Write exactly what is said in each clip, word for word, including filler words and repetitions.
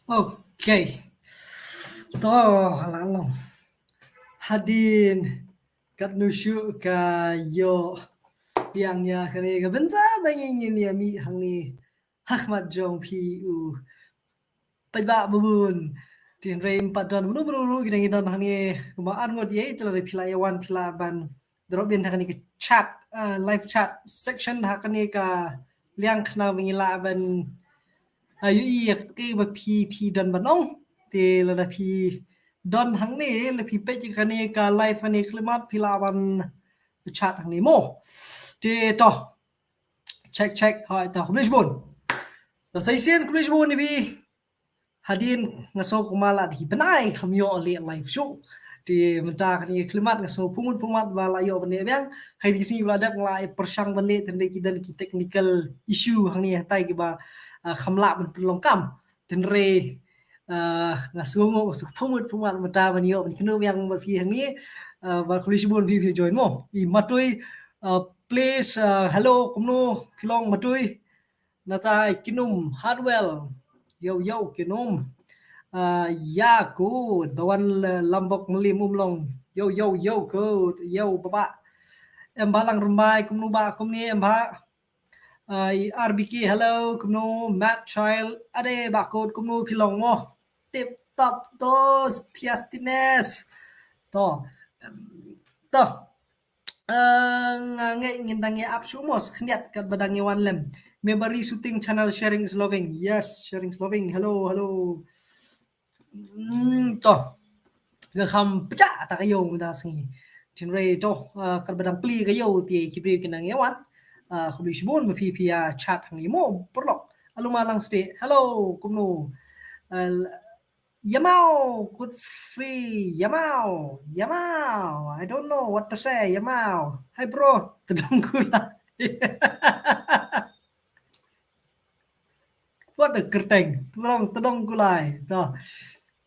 Okay. To, la long. Hadien katno shuh ka ïoh biang ïa kane ka bynta ba ngin ïa mih hangne ha khmat jong phi u paidbah babun. Te hynrei ym pat don mano mano ruh, ki dang ïa don hangne kumba ar ngut ïa, te lada phi lah ïa wan phi lah ban drop in ha kane ka chat, uh, live chat section ha kane ka liang khnang ba ngi lah ban, uh, ïohi ïa kaei ba phi, phi don ban ong. Te lada phi don hangne, lada phi peit ïa kane ka live hangne khyllipmat, phi lah ban chat hangne mo. Te to, check check, hooid, to khublei shibun. To sa shisien khublei shibun ïa phi. Hadien nga sngew kumba la dei bnai kam ïoh leh live show. Te mynta kane khyllipmat nga sngew pumut pumut ba la ïoh ban leh biang. Hai, dei ki sngi ba la dep nga la pyrshang ban leh, te hynrei ki don ki technical issue hangne hangtai kiba, ah, kham lah ban pynlong kam. Te hynrei, ah, nga sngew, nga sngew pumut pumut mynta ban ïoh ban kynnoh biang bad phi hangne. Ah, bad khublei shibun phi, phi join mo. I Matui, ah, please, ah, hello, kumno phi long Matui? Nata Kinum Hardwell. Yo, yo, Kinum. Ah, ïa, good. Ba wan, eh, Lambok Mylliem Umlong. Yo, yo, yo, good. Yo, Baba. Em Balang Rymbai, kumno Bah, kumne em Bah. Ah, i R B K, hello, kumno, Matt Child. Ade, Bah, good, kumno phi long mo? Tip top, to, Thiastines. To. To. Eh, nga ngeit ngin dang ïa ap shuh mo, sa khyndiat katba dang ïa wan lem. Mebari Shooting Channel, sharing is loving. Yes, sharing is loving. Hello, hello. Hmm, to. Nga kham pynjah ta ka ïew mynta sngi. Te hynrei to, eh, katba dang plie ka ïew te ki briew kin dang ïa wan. Eh, khublei shibun ba phi phi ïa chat hangne mo, paralok. Aluma Langstieh. Hello, kumno? Eh, Yamao, good free, Yamao, Yamao. I don't know what to say, Yamao. Hi bro, Tdong Kulai. What a kyrteng, Tdong, Tdong Kulai. So,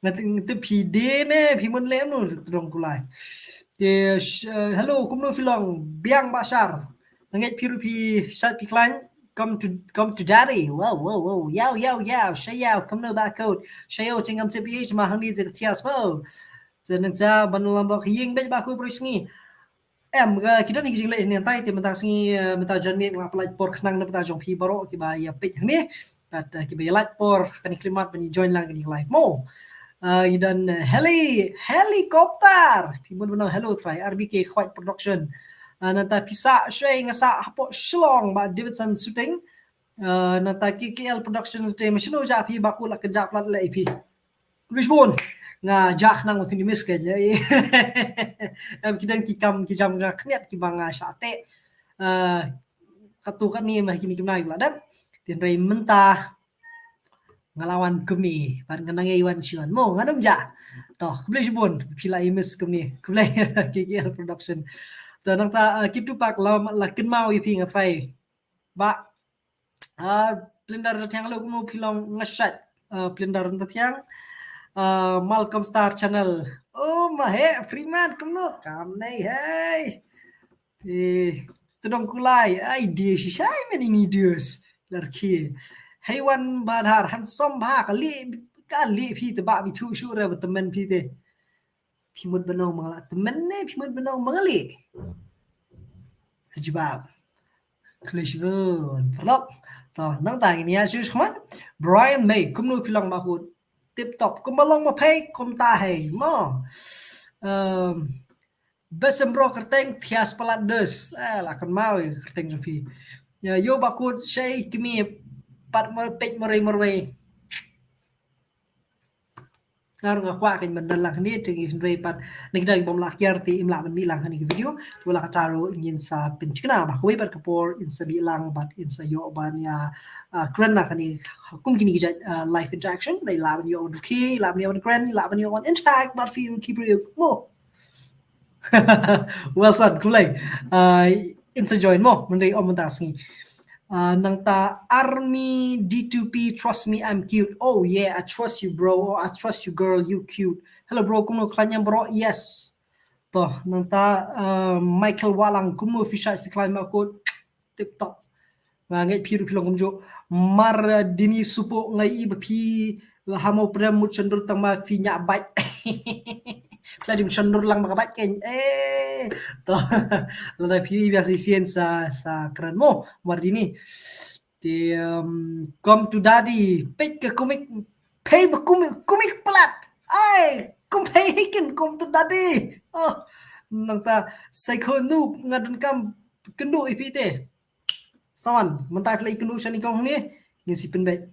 nga tip, nga tip phi dei ne, phi mut leh kumno Tdong Kulai. Te, sh-, eh, hello, kumno phi long, biang Bah Shar. Nga ngeit phi ruh phi shait phi khlaiñ, come to, come to daddy. Wow, wow, wow. Yaw, yaw, yaw. Sha yaw, kumno Bah Kot? Sha yaw, jingkam sha phi, sha ma hangne jingkam thias mo. Sa nang ja ban lam bok ïing beit Bah Kot briew sngi. Em, eh, ki don ki jingleh ne hangtai te mynta sngi, eh, mynta janmiet nga pynlait por khnang na bynta jong phi baroh kiba ïa peit hangne. Bad, eh, kiba ïa lait por kane khyllipmat ban ïa join lang kane live mo. Eh, ngi don, eh, heli, helicopter. Phi mut ban ong hello trai, R B K Khwait Production. Eh, nangta phi sah shei nga sah hapoh Shillong Bah Davidson Shooting. Eh, nangta K K L Production te ma shano ja phi Bah Kot la kynjah plat leh ïa phi. Khublei shibun. Nga jah khnang ba phin miss ka ïa. Em ki don ki kam ki jam nga khniat kiba nga shah teh. Eh, katto katne ma kine ki bnai ba la dep. Te hynrei mynta nga la wan kumne, bad nga nang ïa wan shuwa mo, ngan ym jah. To, khublei shibun, phi la ïa miss kumne. Khublei K K L Production. To nangta, eh, Kitupak la, la kynmaw ïa phi nga trai. Bah, ah, Plindar Rathiang, hello, kumno phi long, nga shait. Ah, Plindar Rathiang. Ah, Malcolm Star Channel. Oh, ma he, Freeman, kumno? Kam nei, hey. Eh, Tdong Kulai, ai, dia shisha, ai, many ni dius. Larki. Hei wan Badhar, handsome bha, ka lieh, ka lieh phi te ba mi thu shu re ba tymmen phi te. Phi mut ban ong ma nga la tymmen ne, phi mut ban ong ma nga lieh. Sa jubab. Khublei shibun. Paralok. To, nangta ngin ïa shu shkman. Brian May, kumno phi long Bah Kot? Tip top. Kumba long ma phi, kumta hei. Mo. Um, Best bro kyrteng thias palat dus. Eh, la kynmaw ïa kyrteng jong phi. Ïa, ïoh Bah Kot shei kmie pat mar peit marwei marwei. Nga ruh nga kwah kein ban don lang hangne te hynrei pat na ki dang bym lah kiar te im lah ban mih lang ha kane ka video. Te wat la katta ruh ngin sa pynthikna ba kawei pat ka por in sa mih lang bad in sa ïoh ban ïa, ah, kren na kane kum kine ki jait, ah, live interaction. Ba lah ban ïoh ban dukhi, lah ban ïoh ban kren, lah ban ïoh ban interact bad phi ki briew mo. Wilson, khublei. Uh, in sa join mo, mynta ong mynta sngi. Uh, nangta Army D two P, trust me, I'm cute. Oh yeah, I trust you, bro. Oh, I trust you, girl. You cute. Hello, bro. Kumno khlaiñ em, bro? Yes. To, nangta, uh, Michael Walang, kumno phi shait phi khlaiñ Bah Kot? Tip top. Nga ngeit phi ruh phi long kumjuh. Mar, uh, Dini Supo, nga i ba phi Hamo pdem mut shondur tang ma phi ñiah bike. Phi la dei shondur lang ma ka bike kein. Eh, to. Lada phi ïa shisien sa, sa kren mo, Mardini. Te, um, come to daddy. Peit ka kumne, peit ba kumne, kumne palat. Ai, kum peit hi kein, come to daddy. Oh, nangta, Psycho Noob, nga donkam kynduh ïa phi te. Sawan, mynta phi la ïakynduh shane kong ne, ngin sa pynbeit.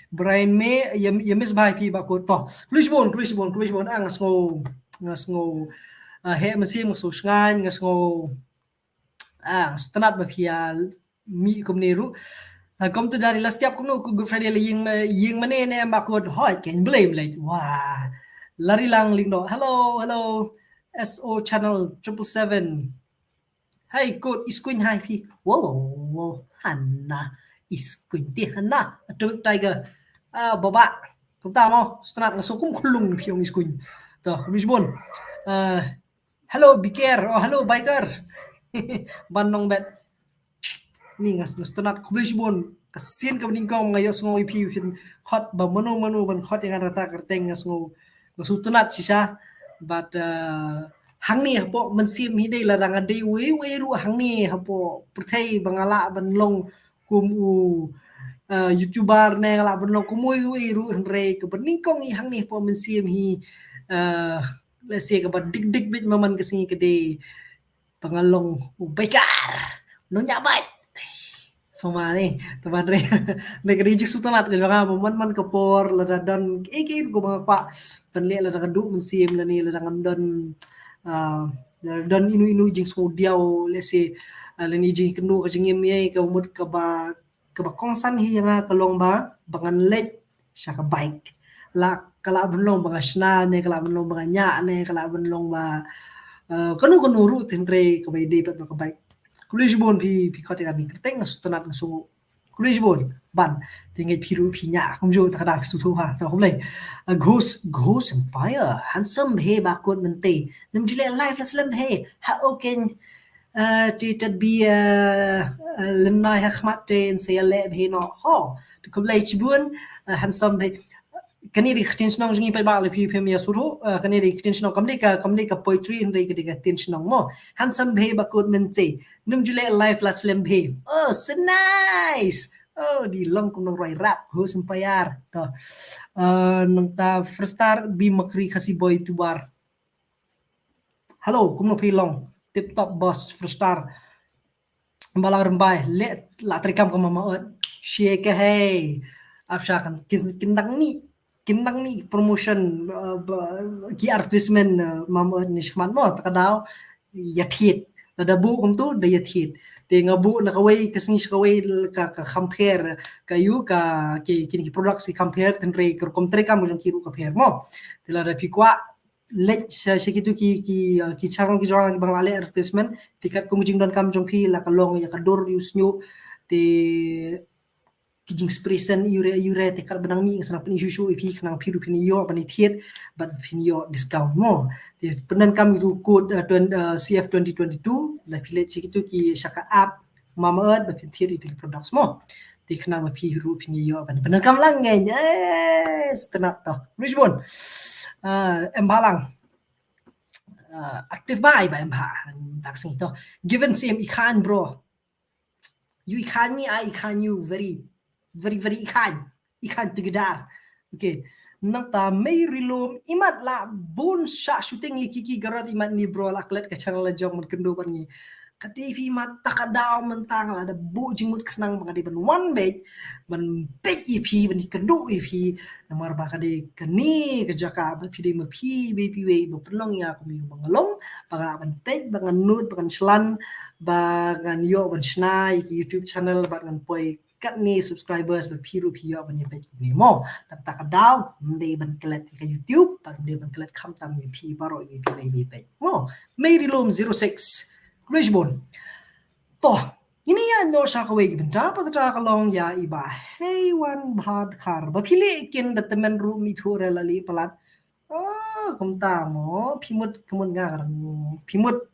Brian May, ïa, ïa miss bha ïa phi Bah Kut. To, khublei shibun, khublei shibun, khublei shibun. Ah, nga sngew, nga sngew, ah, heh mynsiem, nga sngew shngaiñ, nga sngew, ah, nga sngewtynnat ba phi ïa mih kumne ruh. Ah, come to daddy, la step kumno ku Good Friday la ïing, ïing mane ne Bah Kut. Hooid, kein, blei, blei. Wah. Lari lang Lyngdoh. Hello, hello. S O channel triple seven. Hai Kut, i skuiñ hai phi. Wow, wow, wow, wow. Hana, i skuiñ te hana. Atomic Tiger. Ah, Baba. Kumta mo, sngewtynnat, nga sngew kum khyllung phi ong i skuiñ. To, khublei shibun. Ah, hello, Biker. Oh, hello, Biker. Ban Nongbet. Ni nga, nga sngewtynnat, khublei shibun. Ka sien kaba nyngkong nga ïohsngew ïa phi, phin khot ba mano mano ban khot ïa nga na kata ka kyrteng, nga sngew, nga sngewtynnat shisha. Bad, uh, hangne hapoh mynsiem hi dei, lada nga dei uwei uwei ruh hangne hapoh pyrthei ba nga lah ban long kum u, uh, YouTuber ne nga lah ban long kum uwei uwei ruh, hynrei kaba nyngkong hi hangne hapoh mynsiem hi, uh, let's say kaba dik dik beit man man ka sngi ka dei ba nga long u biker, nongñiah bike. Sngewma ne, te ban re, ne ka dei jingsngewtynnat ka jong nga ba man man ka por lada don kiei kiei ruh kaba nga kwah ban leh, lada ka duh mynsiem lane lada ngam don, ah, lada don ino ino jingsngewdiaw, let's say, ah, lane jingkynduh ka jingim ïa ka mut kaba, kaba kongsan hi ïa nga ka long ba, ba ngan leit sha ka bike. La ka lah ban long ba nga shna ne, ka lah ban long ba nga ñiah ne, ka lah ban long ba, eh, kano kano ruh, hynrei kaba ïadei bad ka bike. Khublei shibun phi, phi khot ïa kane ka kyrteng, nga sngewtynnat, nga sngew. Khublei shibun. Ban, te ngeit phi ruh phi ñiah kumjuh, ta ka daw phi sngewthuh ha. To khublei. Eh, Ghost, Ghost Empire, handsome bha Bah Kut mynta. Nym ju leh live la slem bha. Ha, okay. Eh, te tad bi, eh, eh, lyngnai ha khmat te yn sa ïaleh bha noh. Ho, te khublei shibun, eh, handsome bha. Kane dei ka ktien shnong jong ngi paidbah, lada phi phim ïa sngewthuh, eh, kane dei ka ktien shnong, kam dei ka, kam dei ka poetry, hynrei ka dei ka ktien shnong mo. Handsome bha Bah Kut mynta. Nym ju leh live la slem bha. Oh, so nice. Oh, dei long kum nongrwai rap, Ghost Empire. To. Eh, nangta Fresh Star, Bi Makri, Khasi Boy Tubar. Hello, kumno phi long? Tip top boss, Fresh Star. Balang Rymbai, leh la treikam ka Mama Earth. Share ka hei. Ap sha kan kin, kin dang mih, kin dang mih promotion, uh, ba, ki advertisement, uh, Mama Earth ne shakhmat mo, ta ka daw ïathied. Lada buh kumto da ïathied. Te nga buh na kawei ka sngi sha kawei ka, ka kham pher, ka ïoh ka, ki, ki, ki products ki kham pher, hynrei ka rukom treikam jong ki ruh ka pher mo. Te lada phi kwah leit sha, sha kitu ki, ki, uh, ki channel ki jong nga kiba nga la leh advertisement, te katkum ka jingdonkam jong phi, la ka long ïa ka dur ïa u shñiuh, te ki jingspray scent ïu re ïu re, te katba nang mih nga sa nang pyni shuh shuh ïa phi, khnang phi ruh phin ïoh ban ïathied bad phin ïoh discount mo. Te pyndonkam ïa utu u code, uh, twen-, uh, C F twenty twenty-two, la phi leit sha kitu ki, sha ka app Mama Earth, ba phin thied ïa ki products mo. Te khnang ba phi ruh phin ïoh ban pyndonkam lang ngi. Eh, sngewtynnat to. Rich bun. Ah, em bha lang. Ah, active bha, ba em bha. Tak sing to. Given same i khan bro. You i khan me, I i khan you, very, very, very i khan. I khan together. Okay. Nangta Mei Rilum, imat la bun shah shooting ïa ki ki garot imat ni bro, la klet ka channel la jong, man kynduh bad ngi. Ka dei phi imat, ta ka daw mynta nga la da buh jingmut khnang ba nga dei ban wan beit, ban beit ïa phi, ban ïakynduh ïa phi. Namar ba ka dei kane ka jaka ba phi dei ma phi, ba phi wei ba pynlong ïa ka, me ba nga long, ba nga ban peit, ba ngan nud, ba ngan shlan, ba ngan ïoh ban shna ïa ki YouTube channel, ba ngan poi katne subscribers, ba phi ruh phi ïoh ban ïa peit kumne mo. Nangta ka daw, ym dei ban klet ïa ka YouTube, ba ym dei ban klet khamtam ïa phi baroh ïa phi ba ïa peit mo. Mei Rilum zero six. Khublei shibun. To, ngin ïa noh sha kawei ka bynta, ba kata ka long ïa i Bah Heiwan Bhadkar. Ba phi leh kin da tymmen ruh, mih thuh re la leh palat. Oh, kumta mo, phi mut, ka mut nga ka dang, phi mut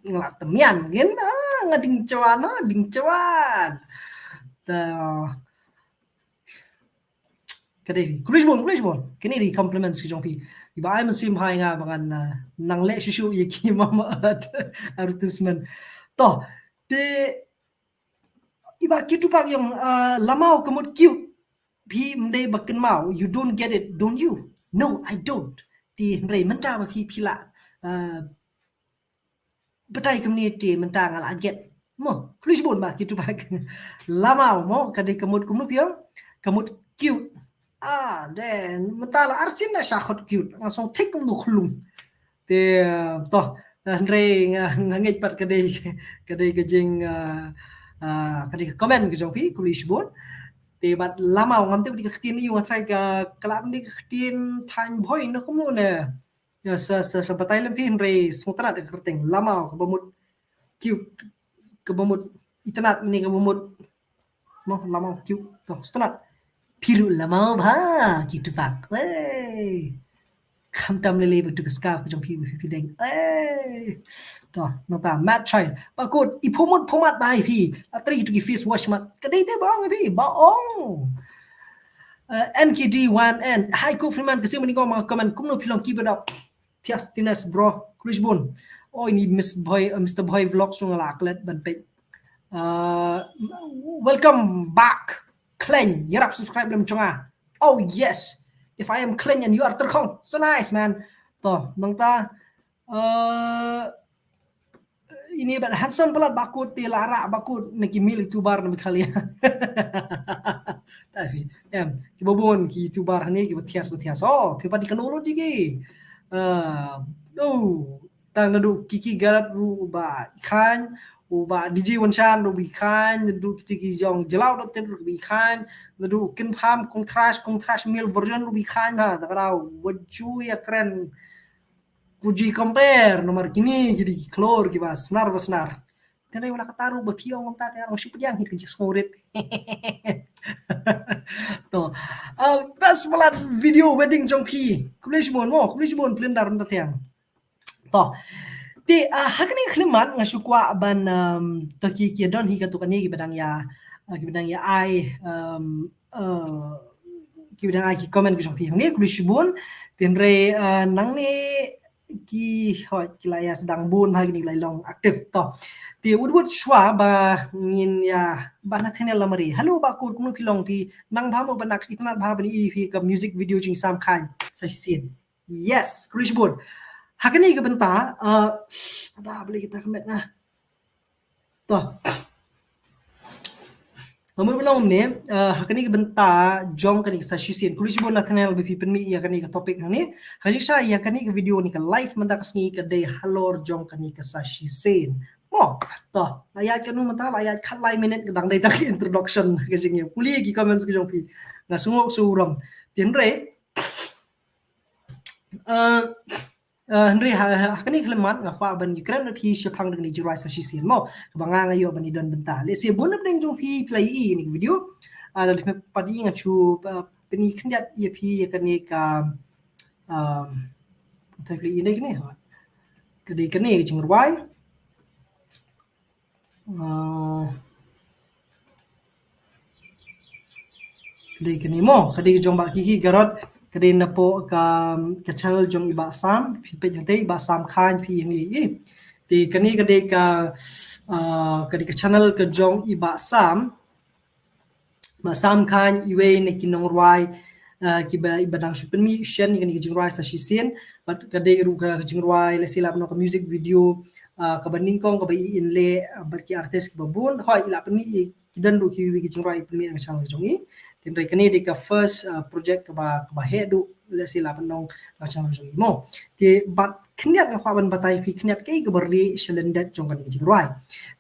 nga la tymmen kin, ah, nga ding chwan, ah, ding chwan. Ta, Ka dei phi. Khublei shibun, khublei shibun. Kine dei compliments ki jong phi. Iba ai mynsiem ha nga ba ngan, uh, nang leh shuh shuh ïa ki mama advertisement. To, te iba ki tupak ïong, uh, lamaw ka mut cute. Phi ym dei ba kynmaw, you don't get it, don't you? No, I don't. Te hynrei mynta ba phi phi la, uh, batai kumne te mynta nga la get. Mo, khublei shibun ba ki tupak. Lamaw mo, ka dei ka mut kumno phi ong? Ka mut cute. Ah, then mynta la arsien na sha khot cute. Nga sngewthuh kumno khlung. Te, uh, to, uh, hynrei nga, nga ngeit pat ka dei, ka dei ka jing, uh, uh, ka dei ka comment ka jong phi, khublei shibun. Te bad lamaw ngam tip dei ka ktien ïa u, nga trai ka, ka la dei ka ktien thaiñ Bhoi ne kumno ne. Ïa, sa, sa, sa batai lem phi hynrei sngewtynnat ka kyrteng lamaw kaba mut cute, kaba mut itynnat ne kaba mut. Mo, lamaw cute. To, sngewtynnat. Phi ruh lamaw bha ki tupak. Hey. Khamtam lei lei ba tu ka scarf ka jong phi ba phi phi deng. Hey. To, nangta Mad Child. Ba kut i phu mut phu mat ba ïa phi. La trei tu ki face wash mat. Ka dei te ba ong ïa phi, ba ong. Uh, N K D one N. Hi, Cool Freeman, ka sim ni ko ma comment kumno phi long, keep it up. Thiastiness, bro. Khublei shibun. Oh, ini Miss Boy, uh, Mister Boy Vlogs jong la klet ban peit. Uh, welcome back. Khlaiñ, ïarap subscribe lem jong nga. Oh, yes. If I am Khlaiñ and you are Tyrkhong. So nice, man. To, nangta, uh, ini bad handsome palat ba kut te la rak ba kut na ki male YouTuber na Meghalaya. Tapi, em, kiba bun ki YouTuber hangne kiba thias, ba thias. Oh, phi pat i kano lut ïa ki. Uh, oh, tang naduh Kiki Garot ruh ba i khlaiñ, u ba D J Wanshan ruh ba i khlaiñ, naduh kiti ki jong Jalaw dot ten ruh ba i khlaiñ, naduh Kin Pham, Kong Thrash, Kong Thrash male version ruh ba i khlaiñ ha, da ka dau, wat ju ïa kren. Ku ju compare namar kine ki dei ki khlur kiba snar ba snar. Te dei wala kata ruh ba phi ong kumta te ong shu pdiang hit ka jingsngewrit. To. Ah, best palat video wedding jong phi. Khublei shibun mo, khublei shibun Plinda Ryntathiang. To. Te, ah, ha kane ka khyllipmat nga shu kwah ban, um, to ki, ki don hi katto katne kiba dang ïa, ah, kiba dang ïa ai, um, uh, kiba dang ai ki comment ki jong phi hangne, khublei shibun. Te hynrei, uh, nangne ki, hooid, ki la ïa sdang bun ha kine ki la long active. To. Te wut wut shuwa ba ngin ïa, ba Nathaniel Lamare. Hello ba kut, kumno phi long, phi nang bha mo, ba nga itynnat bha ban ïohi ïa phi ka music video jong i Sam Khan sa shisien. Yes, khublei shibun. Ha kane ka bynta, uh, ada beli kita kemet nah. To. Nga mut ban ong ne, uh, ha kane ka bynta jong kane ka sa shisien. Khublei shibun Nathaniel ba phi pynmih ïa kane ka topic hangne. Ha jingshisha ïa kane ka video ne ka live mynta ka sngi ka dei halor jong kane ka sa shisien. Mo, to, la ïaid katno mynta, la ïaid khatlai minit, ka dang dei tang introduction ka jingïa. Pule ki comments ka jong phi. Nga sngewsih u ram. Te hynrei, Uh, uh, hynrei ha, ha, ha kane ka khyllipmat nga kwah ban ïakren bad phi shaphang da kane ka jingrwai sa shisien mo. Kaba nga nga ïoh ban ïadon bynta. Lehse bun na pdeng jong phi phi la ïohi ïa kane ka video. Ah, lada phim pat ïohi nga shu, ah, pyni khyndiat ïa phi ïa kane ka, um, te phi la ïohi kane, ha. Ka dei kane ka jingrwai. Ah, ka dei kane mo, ka dei ka jong Bah Kiki Garot, ka dei napoh ka, ka channel jong i Bah Sam, phi peit hangtei i Bah Sam Khan phi ïohi. Te kane ka dei ka, ah, ka dei ka channel ka jong i Bah Sam. Bah Sam Khan iwei na ki nongrwai, ah, kiba, iba dang shu pynmih shen ïa kane ka jingrwai sa shisien, bad ka dei ruh ka jingrwai, lehse lah ban ong ka music video, ah, kaba nyngkong kaba i inleh, ah, bad ki artist kiba bun. Hooid, i la pynmih, i, ki don ruh kiwei ki jingrwai i pynmih na ka channel jong i. Te hynrei kane dei ka first, ah, project kaba, kaba heh duh, lehse lah ban ong na ka channel jong i mo. Te bad khyndiat nga kwah ban batai phi khyndiat kaei kaba rieh sha lyndet jong kane ka jingrwai.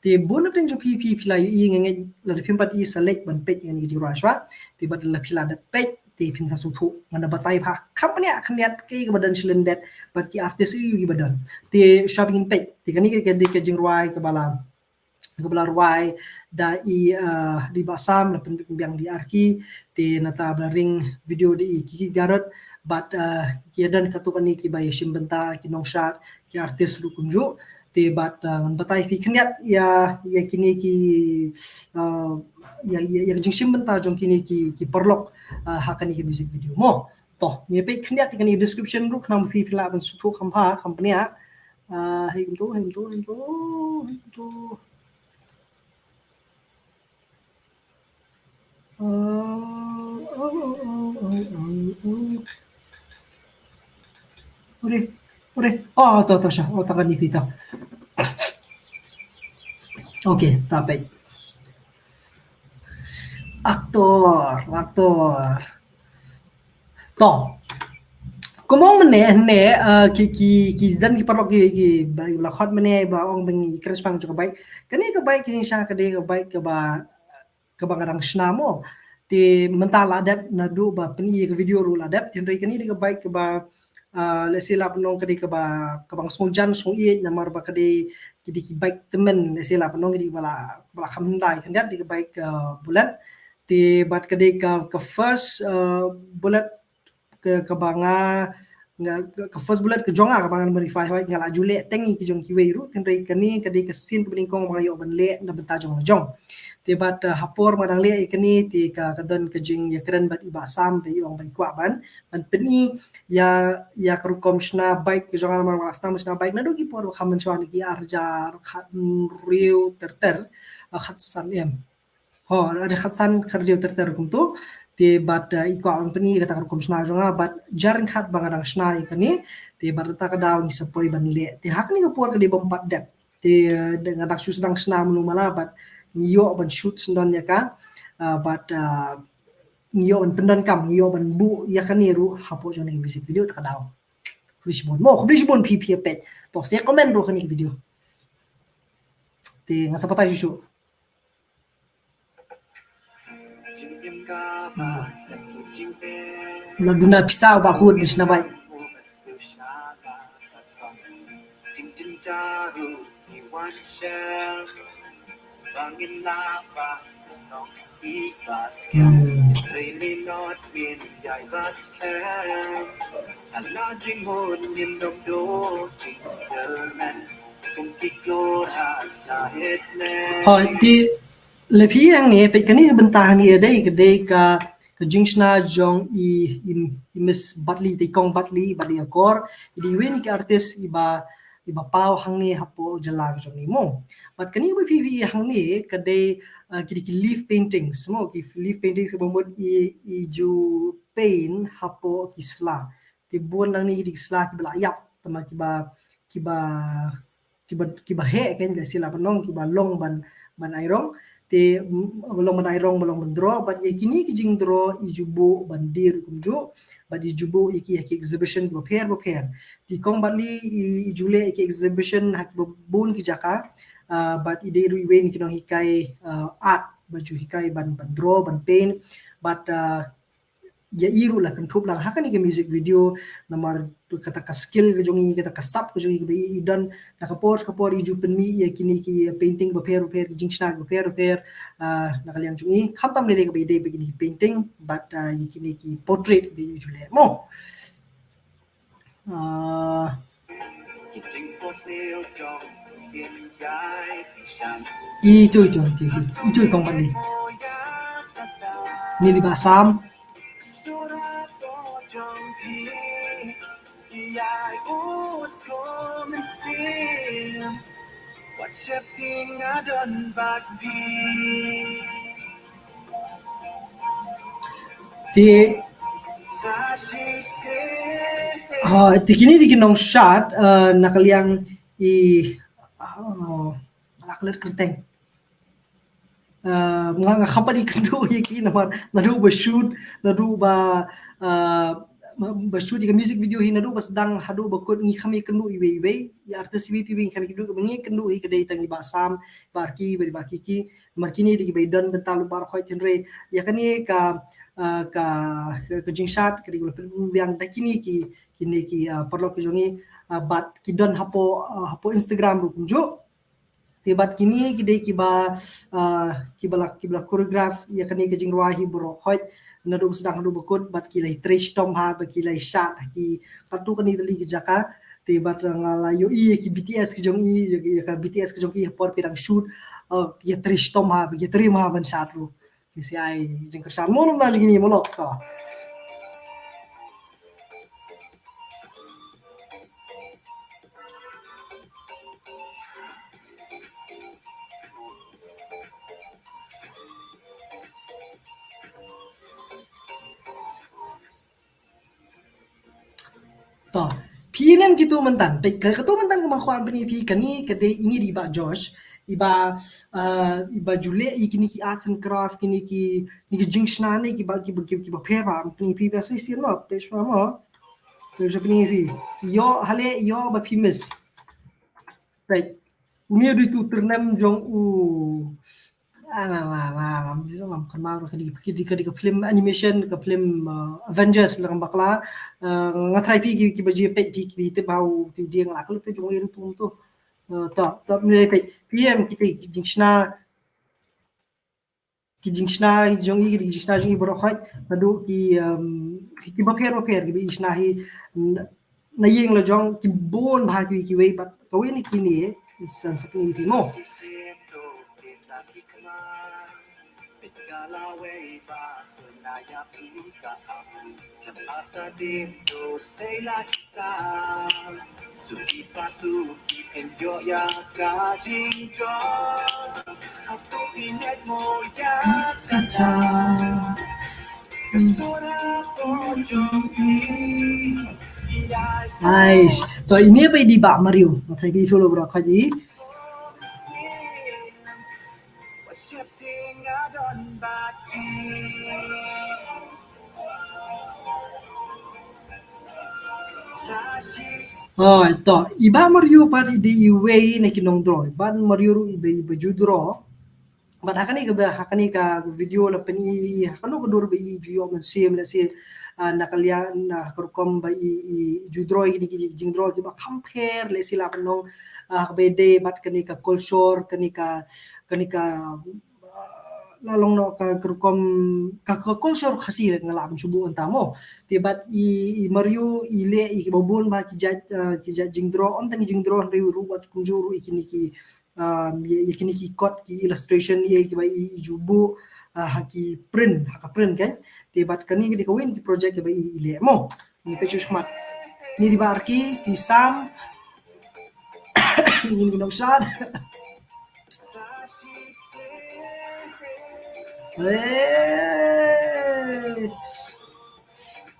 Te bun na pdeng jong phi phi phi la ïohi, nga ngeit lada phim pat ïohi sa leit ban peit ïa kane ka jingrwai shuwa. Te bad lada phi la dep peit te phin sa sngewthuh. Ngan da batai pha kham bniah khyndiat kaei kaba don sha lyndet bad ki artist kiei kiba don. Te shuwa ba ngin peit, te kane ka dei ka jingrwai kaba la, kaba la rwai da i, ah, da i Bah Sam, la pynbiang da i Arki, te nangta ba la ring video da i Kiki Garot, bad, ah, ki don katto katne kiba ïashim bynta, ki nongshad, ki artist ruh kumjuh. Te bad, ah, ngan batai phi khyndiat ïa, ïa kine ki, ah, ïa, ïa, ïa ka jingshim bynta jong kine ki, ki paralok, ah, ha kane ka music video mo. To, ngin peit khyndiat ïa kane description ruh khnang ba phi phi lah ban sngewthuh kham bha, kham bniah. Ah, hei kumto, hei kumto, hei kumto, hei kumto. Ure, ure. Oh, to, to, sha. Oh, tangan ni pita. Okay, tapet. Aktor, aktor. To. Kumno mynne, ne, uh, ki, ki, ki don ki paralok ki, ki, ba, ba la khot mynne, ba ong ba ngi kren shaphang jong ka bike. Kane ka bike kane sha ka dei ka bike kaba kaba nga dang shna mo. Te mynta la dep naduh ba pyni ka video ruh la dep. Te hynrei kane dei ka bike kaba, ah, lehse lah ban ong ka dei kaba, kaba nga sngewjan sngewïeit namar ba ka dei ki dei ki bike tymmen, lehse lah ban ong ka dei kaba la, kaba la kham hyndai khyndiat, dei ka bike, ah, Bullet. Te bad ka dei ka, ka first, ah, Bullet ka, kaba nga, nga, ka first Bullet ka jong nga kaba ngan modify, hooid nga la ju leh teng ïa ki jong kiwei ruh, hynrei kane ka dei ka sien kaba nyngkong ba nga ïoh ban leh na bynta jong la jong. Te bad, ah, ha por ba nga dang leh ïa kane te ka, ka don ka jingïakren bad i Bah Sam ba i ong ba i kwah ban, ban pyni ïa, ïa ka rukom shna bike ka jong nga namar ba nga la sdang ban shna bike naduh ki por ba kham mynshuwa, na ki ar hajar khathynriew ter ter, ah, khatsan em. Ho, ar hajar khatsan khathynriew ter ter kumto. Te bad, ah, i kwah ban pyni kata ka rukom shna jong nga, bad jar ryngkat ba nga dang shna ïa kane. Te bad kata ka daw ngi sa poi ban leh. Te ha kane ka por ka dei bym pat dep. Te, ah, nga dang shu sdang shna mynno mynno bad ngi ïoh ban shoot syndon ïa ka. Ah, bad, ah, ngi ïoh ban pyndonkam, ngi ïoh ban buh ïa kane ruh hapoh jong kane ka music video kata ka daw. Khublei shibun. Mo, khublei shibun phi phi ïa peit. To, sa comment ruh kane ka video. Te nga sa batai shuh shuh. La duna pisa ba khun ni sna bai. Hmm. Hooid, te lehse phi hangne peit kane ka bynta hangne dei ka dei ka, ka jingshna jong i, i, i Miss Bartley, te i Kong Bartley, Bartley Akor, i dei iwei na ki artist iba, iba paw hangne hapoh jylla ka jong ngi mo. Bad kane ba phi phi hangne ka dei, ah, ki dei ki leaf paintings mo, ki leaf paintings kaba mut i, i ju paint hapoh ki sla. Te bun nangne ki dei ki sla kiba la ïap, tangba kiba, kiba, kiba, kiba heh kein, lehse lah ban ong, kiba long ban, ban ai rong. Te, mm, ba long ban ai rong, ba long ban draw, bad ïa kine ki jingdraw i ju buh ban die ruh kumjuh, bad i ju buh ïa ki, ïa ki exhibition kiba pher ba pher. Te i Kong Bartley i, i ju leh ïa ki exhibition ha kiba bun ki jaka, ah, bad i dei ruh iwei na ki nonghikai, ah, art ba ju hikai ban, ban draw, ban paint, bad, ah, ïa i ruh la kynthup lang ha kane ka music video, namar kata ka skill ka jong i, kata ka sap ka jong i kaba i, i don, na ka por sha ka por i ju pynmih ïa kine ki painting bapher bapher, ki jingshna bapher bapher, ah, na ka liang jong i, khamtam lei lei kaba i dei ba kine ki painting, bad, ah, ïa kine ki portrait ba i ju leh mo. Ah. Itu, itu, itu, itu, itu i Kong Bartley. Ni i Bah Sam. Te, ah, te kine dei ki nongshad, ah, na ka liang i, ah, la klet kyrteng. Ah, nga, nga kham pat ïakynduh ïa ki namar naduh ba shoot, naduh ba, ah, ba shoot ïa ka music video hi, naduh ba sdang haduh ba kut ngi kham ïakynduh iwei iwei, ïa artist iwei pa iwei ngi kham ïakynduh, kaba ngi ïakynduh hi ka dei tang i Bah Sam, Bah Arki, Bah Kiki, namar kine dei kiba i don bynta lyngba baroh khoit, hynrei ïa kane ka, ah, ka, ka, ka jingshad ka dei kaba la pynbiang da kine ki, kine ki, ah, paralok ki jong ngi, ah, bad ki don hapoh, ah, hapoh Instagram ruh kumjuh. Te bad kine ki dei kiba, ah, kiba la, kiba la choreograph ïa kane ka jingrwai hi baroh khoit, naduh ba sdang haduh ba kut, bad ki la trei shitom ha, bad ki la shad ha ki katto katne tylli ki jaka, Te bad nga la ïohi ïa ki B T S ki jong i, ïa ka B T S ki jong i ha por phi dang shoot, eh, ïatrei shitom ha, ïatrei ma ban shad ruh. Te sa ai jingkyrshan mo, namar jong kine mo noh to. To, phi lem kitu mynta, peit ka, katu mynta ka ma khwan pyni phi kane ka dei, ine dei i Bah Josh, i ba, eh, i ba ju leh ïa kine ki arts and craft, kine ki, kine ki jingshna ne kiba, kiba, kiba, kiba pher ba pyni phi ba shisien mo, peit shwa mo. Peit shwa pyni phi. Ïoh, hale, ïoh ba phi miss. Peit. Une u dei utu u tyrnem jong u, ah, ngam, ngam, ngam, ngam, ngam kynmaw, ka dei, ka dei, ka dei ka film animation, ka film, uh, Avengers, lada ngam bakla. Uh, nga tharai phi ki, kiba ju peit phi, kiba tip ba utu u dieng la ka lut te jong u ruh utu. Uh, to, to, mynne peit. Phi em kita ki jingshna, ki jingshna jong i, ki jingshna jong i baroh khoit, naduh ki, um, ki, kiba pher ba pher, kiba i shna hi, n-, na ïing la jong, ki bun bha kiwei kiwei, bad kawei na kine, san sa pyni phi mo. Ais, to ine ba i dei i Bah Mario. Nga tharai phi shu lah baroh khoit i. Oh, to, i Bah Mario pat i dei iwei na ki nong draw. I Bah Mario ruh i ba, i ba ju draw. Bad ha kane ka ba, ha kane ka video la pyni, ha kano ka dur ba i ju ïoh mynsiem, lehse, ah, na ka liang, na ka rukom ba i, i ju draw ïa kine ki jingdraw kiba kham pher, lehse lah ban ong, ah, kaba ïadei bad kane ka culture, kane ka, kane ka, ah, la long noh ka, ka rukom, ka, ka culture Khasi nga lah ban shu buh mynta mo. Te bad i, i Mario i leh ïa kiba bun bha ki jait, ah, ki jait jingdraw, ym tang ki jingdraw hynrei ruh bad kumjuh ruh ïa kine ki, um, ïa, ïa kine ki kot, ki illustration, ïa kiba i, i ju buh, ah, ha ki print, ha ka print kan. Te bad kane ka dei kawei na ki project kiba i, i leh mo. Ngi peit shuh shakhmat. Ngi dei Bah Arki, ngi Sam. Ngi, ngi nongshad. Eh.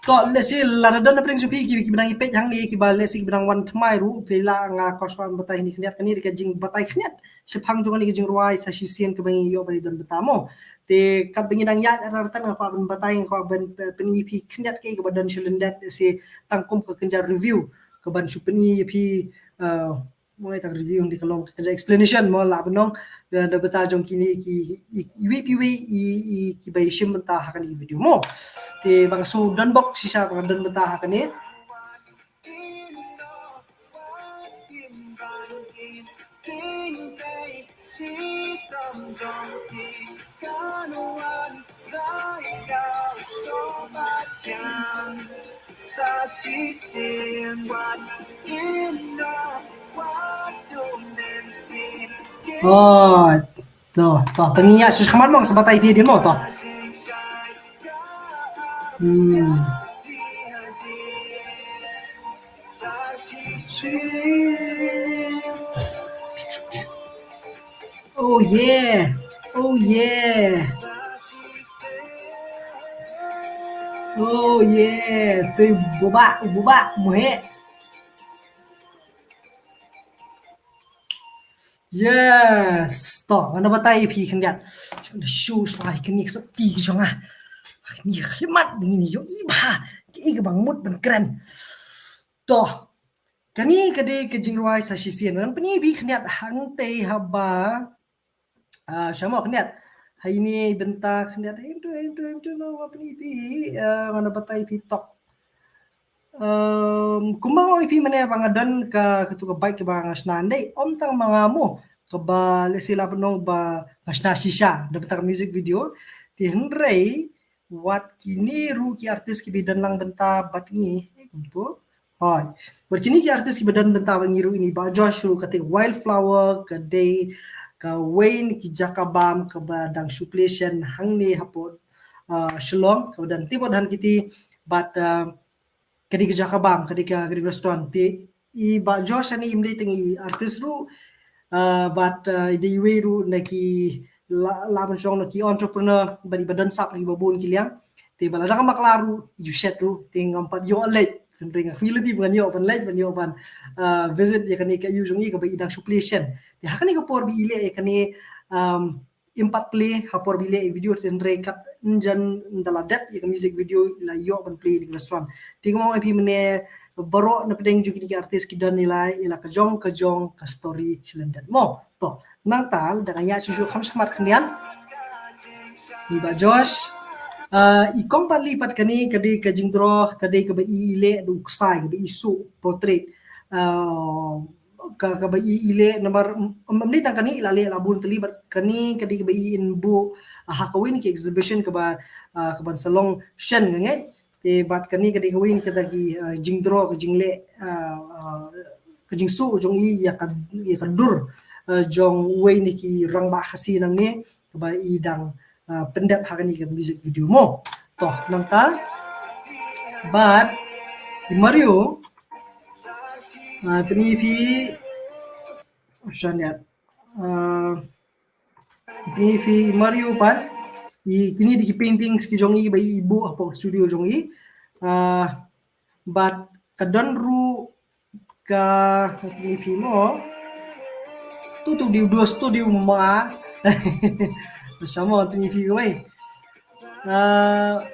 To, lehse lada don na pdeng jong phi ki, kiba nang ïa peit hangne, kiba lehse kiba nang wan thymmai ruh, phi lah, nga kwah shu batai hangne khyndiat, kane dei ka jingbatai khyndiat shaphang jong kane ka jingrwai Sa Shisien kaba ngi ïoh ban ïa don bynta mo. Te katba ngi dang ïaid ryngkat nga kwah ban batai, nga kwah ban, eh, pyni phi khyndiat kaei kaba don sha lyndet, lehse tang kum ka kynja review kaban shu pyni ïa phi, eh, mo, ïa tang review, ngi ka long ka explanation mo, lah ban ong, da, da bynta jong kine ki, i, iwei pa iwei i, i, kiba ïashim bynta ha kane ka video mo. Te ba nga shu don bok shisha, ba nga don bynta ha kane. Oh, to, to, to ngi ïa shu khmat mo, sa batai phi dien mo, to. Hmm. Oh yeah. Oh yeah. Oh yeah. Tu buba, buba, muhe. Yes. To, ngan batai phi khyndiat. Shu shu ai kane ka sopti ka jong nga. Kane ka khlieh mat ngin ïohi bha. Ki ka bang mut ban kren. To. Kane ka dei ka jingrwai Sa Shisien. Ngan pyni phi khyndiat hangtei haba, ah, sha mo khyndiat. Hai ni bynta khyndiat. Hai tu, hai tu, hai tu, no, nga pyni phi, ah, ngan batai phi tok. Ehm, kumba nga ong ïa phi mynne ba nga don ka, katu ka bike kaba nga shna, dei ym tang ma nga mo, kaba lehse lah ban ong ba nga shna shisha da bynta ka music video. Te hynrei wat kine ruh ki artist kiba don lang bynta bad ngi, eh, kumtu. Hooid. Bad kine ki artist kiba don bynta bad ngi ruh, ine i Bah Josh ruh, kata ka Wildflower ka dei kawei na ki jaka bam kaba dang shu plie shen hangne hapoh, ah, Shillong, kaba don tibot han kiti, bad, ah, ka dei ka jaka bam, ka dei ka, ka dei ka restaurant. Te i Bah Josh ane im dei tang i artist ruh, ah, bad, ah, i dei iwei ruh na ki la, la ban shong na ki entrepreneur, bad iba don sap ha kiba bun ki liang. Te ba la dang bakla ruh, i ju shet ruh, te ngam pat ïoh leit. Hynrei nga khmih lynti ban ïoh ban leit, ban ïoh ban, ah, visit ïa kane ka ïew jong i kaba i dang shu plie shen. Te ha kane ka por ba i leh ïa kane, um, im pat plie ha por ba i leh ïa video, hynrei kat ynjan ynda la dep ïa ka music video i la ïoh ban plie ïa ka restaurant. Te kumba ong ïa phi mynne, baroh na pdeng jong kine ki artist ki don ïa la, ïa la ka jong ka jong ka story sha lyndet mo. To, nangta lada nga ïa shu shu kham shakhmat khyndiat. Ine i Bah Josh. Ah, i Kong Bad Lee pat kane ka dei ka jingdro, ka dei kaba i leh da u ksai, kaba i suh portrait. Ah, ka, kaba i, i leh namar, mm, mm, ym dei tang kane, i la leh la bun tylli, bad kane ka dei kaba i in buh, ah, ha kawei na ki exhibition kaba, ah, kaban sa long shen nga ngeit. Te bad kane ka dei kawei na kita ki, ah, jingdro, ka jingleh, ah, ah, ka jingsuh jong i ïa ka, ïa ka dur, ah, jong uwei na ki rangbah Khasi nangne, kaba i dang, ah, pyndep ha kane ka music video mo. To, nangta bad i Mario, ah, pyni phi, shan ïa, ah, pyni phi i Mario pat, i kine dei ki paintings ki jong i ba i buh hapoh studio jong i. Ah, bad ka don ruh ka, ka pyni phi mo. Tu tu diu, dua studio ma. Sama tu ni phi kawei. Ah,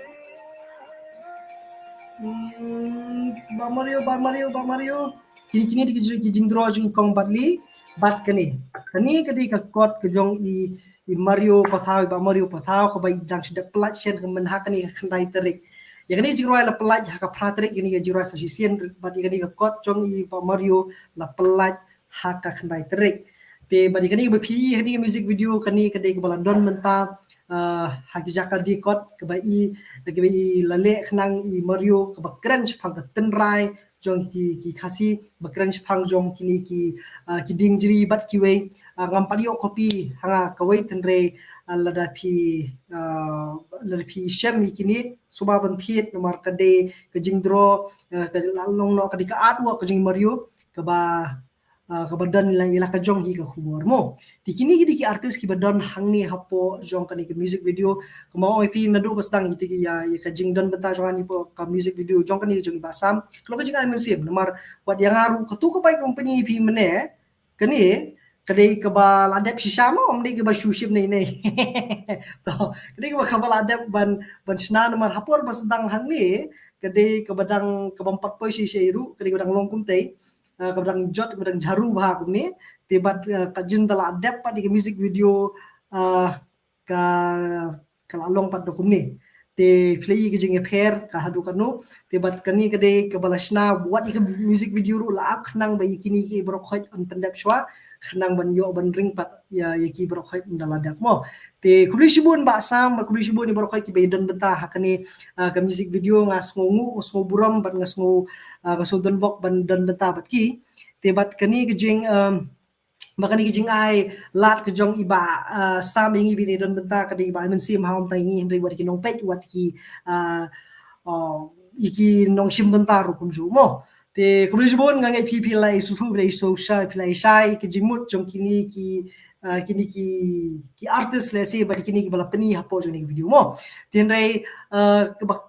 mm, Bah Mario, Bah Mario, Bah Mario. Kine, kine dei ki jing, ki jingdro jong i Kong Bad Lee, bad kane. Kane ka dei ka kot ka jong i, i Mario Pathaw, i Bah Mario Pathaw, kaba i dang shu dep pyllait shen ka mynta ha kane ka khyndai tarik. Ïa kane ka jingrwai la pyllait ha ka phra tarik, ïa kane ka jingrwai sa shisien, bad ïa kane ka kot jong i Bah Mario la pyllait ha ka khyndai tarik. Te bad ïa kane kaba phi ïohi ha kane ka music video, kane ka dei kaba la don mynta, ah, ha ki jaka dei kot, kaba i, kaba i la leh khnang i Mario, kaba kren shaphang ka tynrai jong ki, ki Khasi, ba kren shaphang jong kine ki, ah, ki dieng jri bad kiwei, ah, ngam pat ïoh copy ha nga kawei, hynrei, ah, lada phi, ah, lada phi shem ïa kine, sngewbha ban thied namar ka dei ka jingdro, ah, ka la long noh ka dei ka artwork ka jong i Mario, kaba, ah, kaba don ïa la, ïa la ka jong hi ka khubor mo. Te kine ki dei ki artist kiba don hangne hapoh jong kane ka music video. Kumba ong ïa phi naduh ba sdang ïa, ïa ka jingdon bynta jong ngi hapoh ka music video jong kane ka jong i Bah Sam, ka long ka jingai mynsiem namar wat ïa nga ruh, kato ka bai company phi mynne, kane ka dei kaba la dep shisha mo, ym dei kaba shu shim nei nei. To, ka dei kaba, kaba la dep ban, ban shna namar ha por ba sdang hangne ka dei kaba dang, kaba ym pat poi shisha ruh, ka dei kaba dang long kumtei. Ah, kaba dang jot, kaba dang jaru bha kumne. Te bad, ah, ka jin da la dep pat ïa ka music video, ah, ka, ka la long pat da kumne. Te phi la ïohi ka jingïapher ka haduh katno. Te bad kane ka dei kaba la shna wat ïa ka music video ruh la ap khnang ba ïa kine ki baroh khoit yn pyndep shuwa, khnang ban ïoh ban ring pat ïa, ïa ki baroh khoit ynda la dep mo. Te khublei shibun Bah Sam, khublei shibun ïa baroh khoit kiba ïadon bynta ha kane, ah, ka music video. Nga sngewnguh, nga sngew burom bad nga sngew, ah, nga sngew don bok ban don bynta bad ki. Te bad kane ka jing, um, ba kane ka jingai lad ka jong i Bah, ah, Sam ïa ngi ba ïadon bynta ka dei ba ai mynsiem ha ym tang ïa ngi hynrei wat ki nongpeit, wat ki, ah, oh, ïa ki nongshim bynta ruh kumjuh mo. Te khublei shibun, nga ngeit phi, phi la ïohi shuh, phi la ïohi shuh, phi la ïohi shai ka jingmut jong kine ki, ah, kine ki, ki artist lehse bad kine kiba la pyni hapoh jong kane ka video mo. Te hynrei, ah, kaba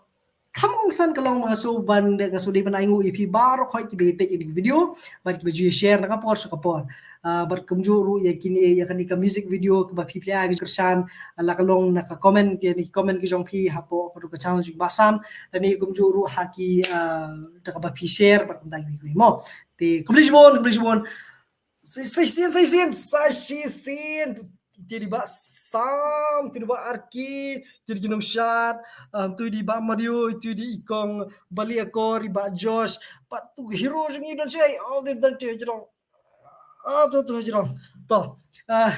kham kongsan ka long ba nga sngew ban, nga sngew dei ban ainguh ïa phi baroh khoit kiba ïa peit ïa kane ka video bad kiba ju ïa share na ka por sha ka por. Ah, bad kumjuh ruh ïa kine, ïa kane ka music video kaba phi plie ïa ka jingkyrshan, ah, la ka long na ka comment, ki, ki comment ki jong phi hapoh ka, ka channel jong Bah Sam, lane kumjuh ruh ha ki, ah, da kaba phi share bad kumta kiwei kiwei mo. Te khublei shibun, khublei shibun. Sa, sa shisien, sa shisien, sa shisien. Te dei Bah Sam, te dei Bah Arki, te dei ki nongshad, um, te dei Bah Mario, te dei i Kong Bad Lee Akor, i Bah Josh, bad tu hero jong ngi don shai, oh, te don te jrong. Ah, tu, tu jrong. To. Ah.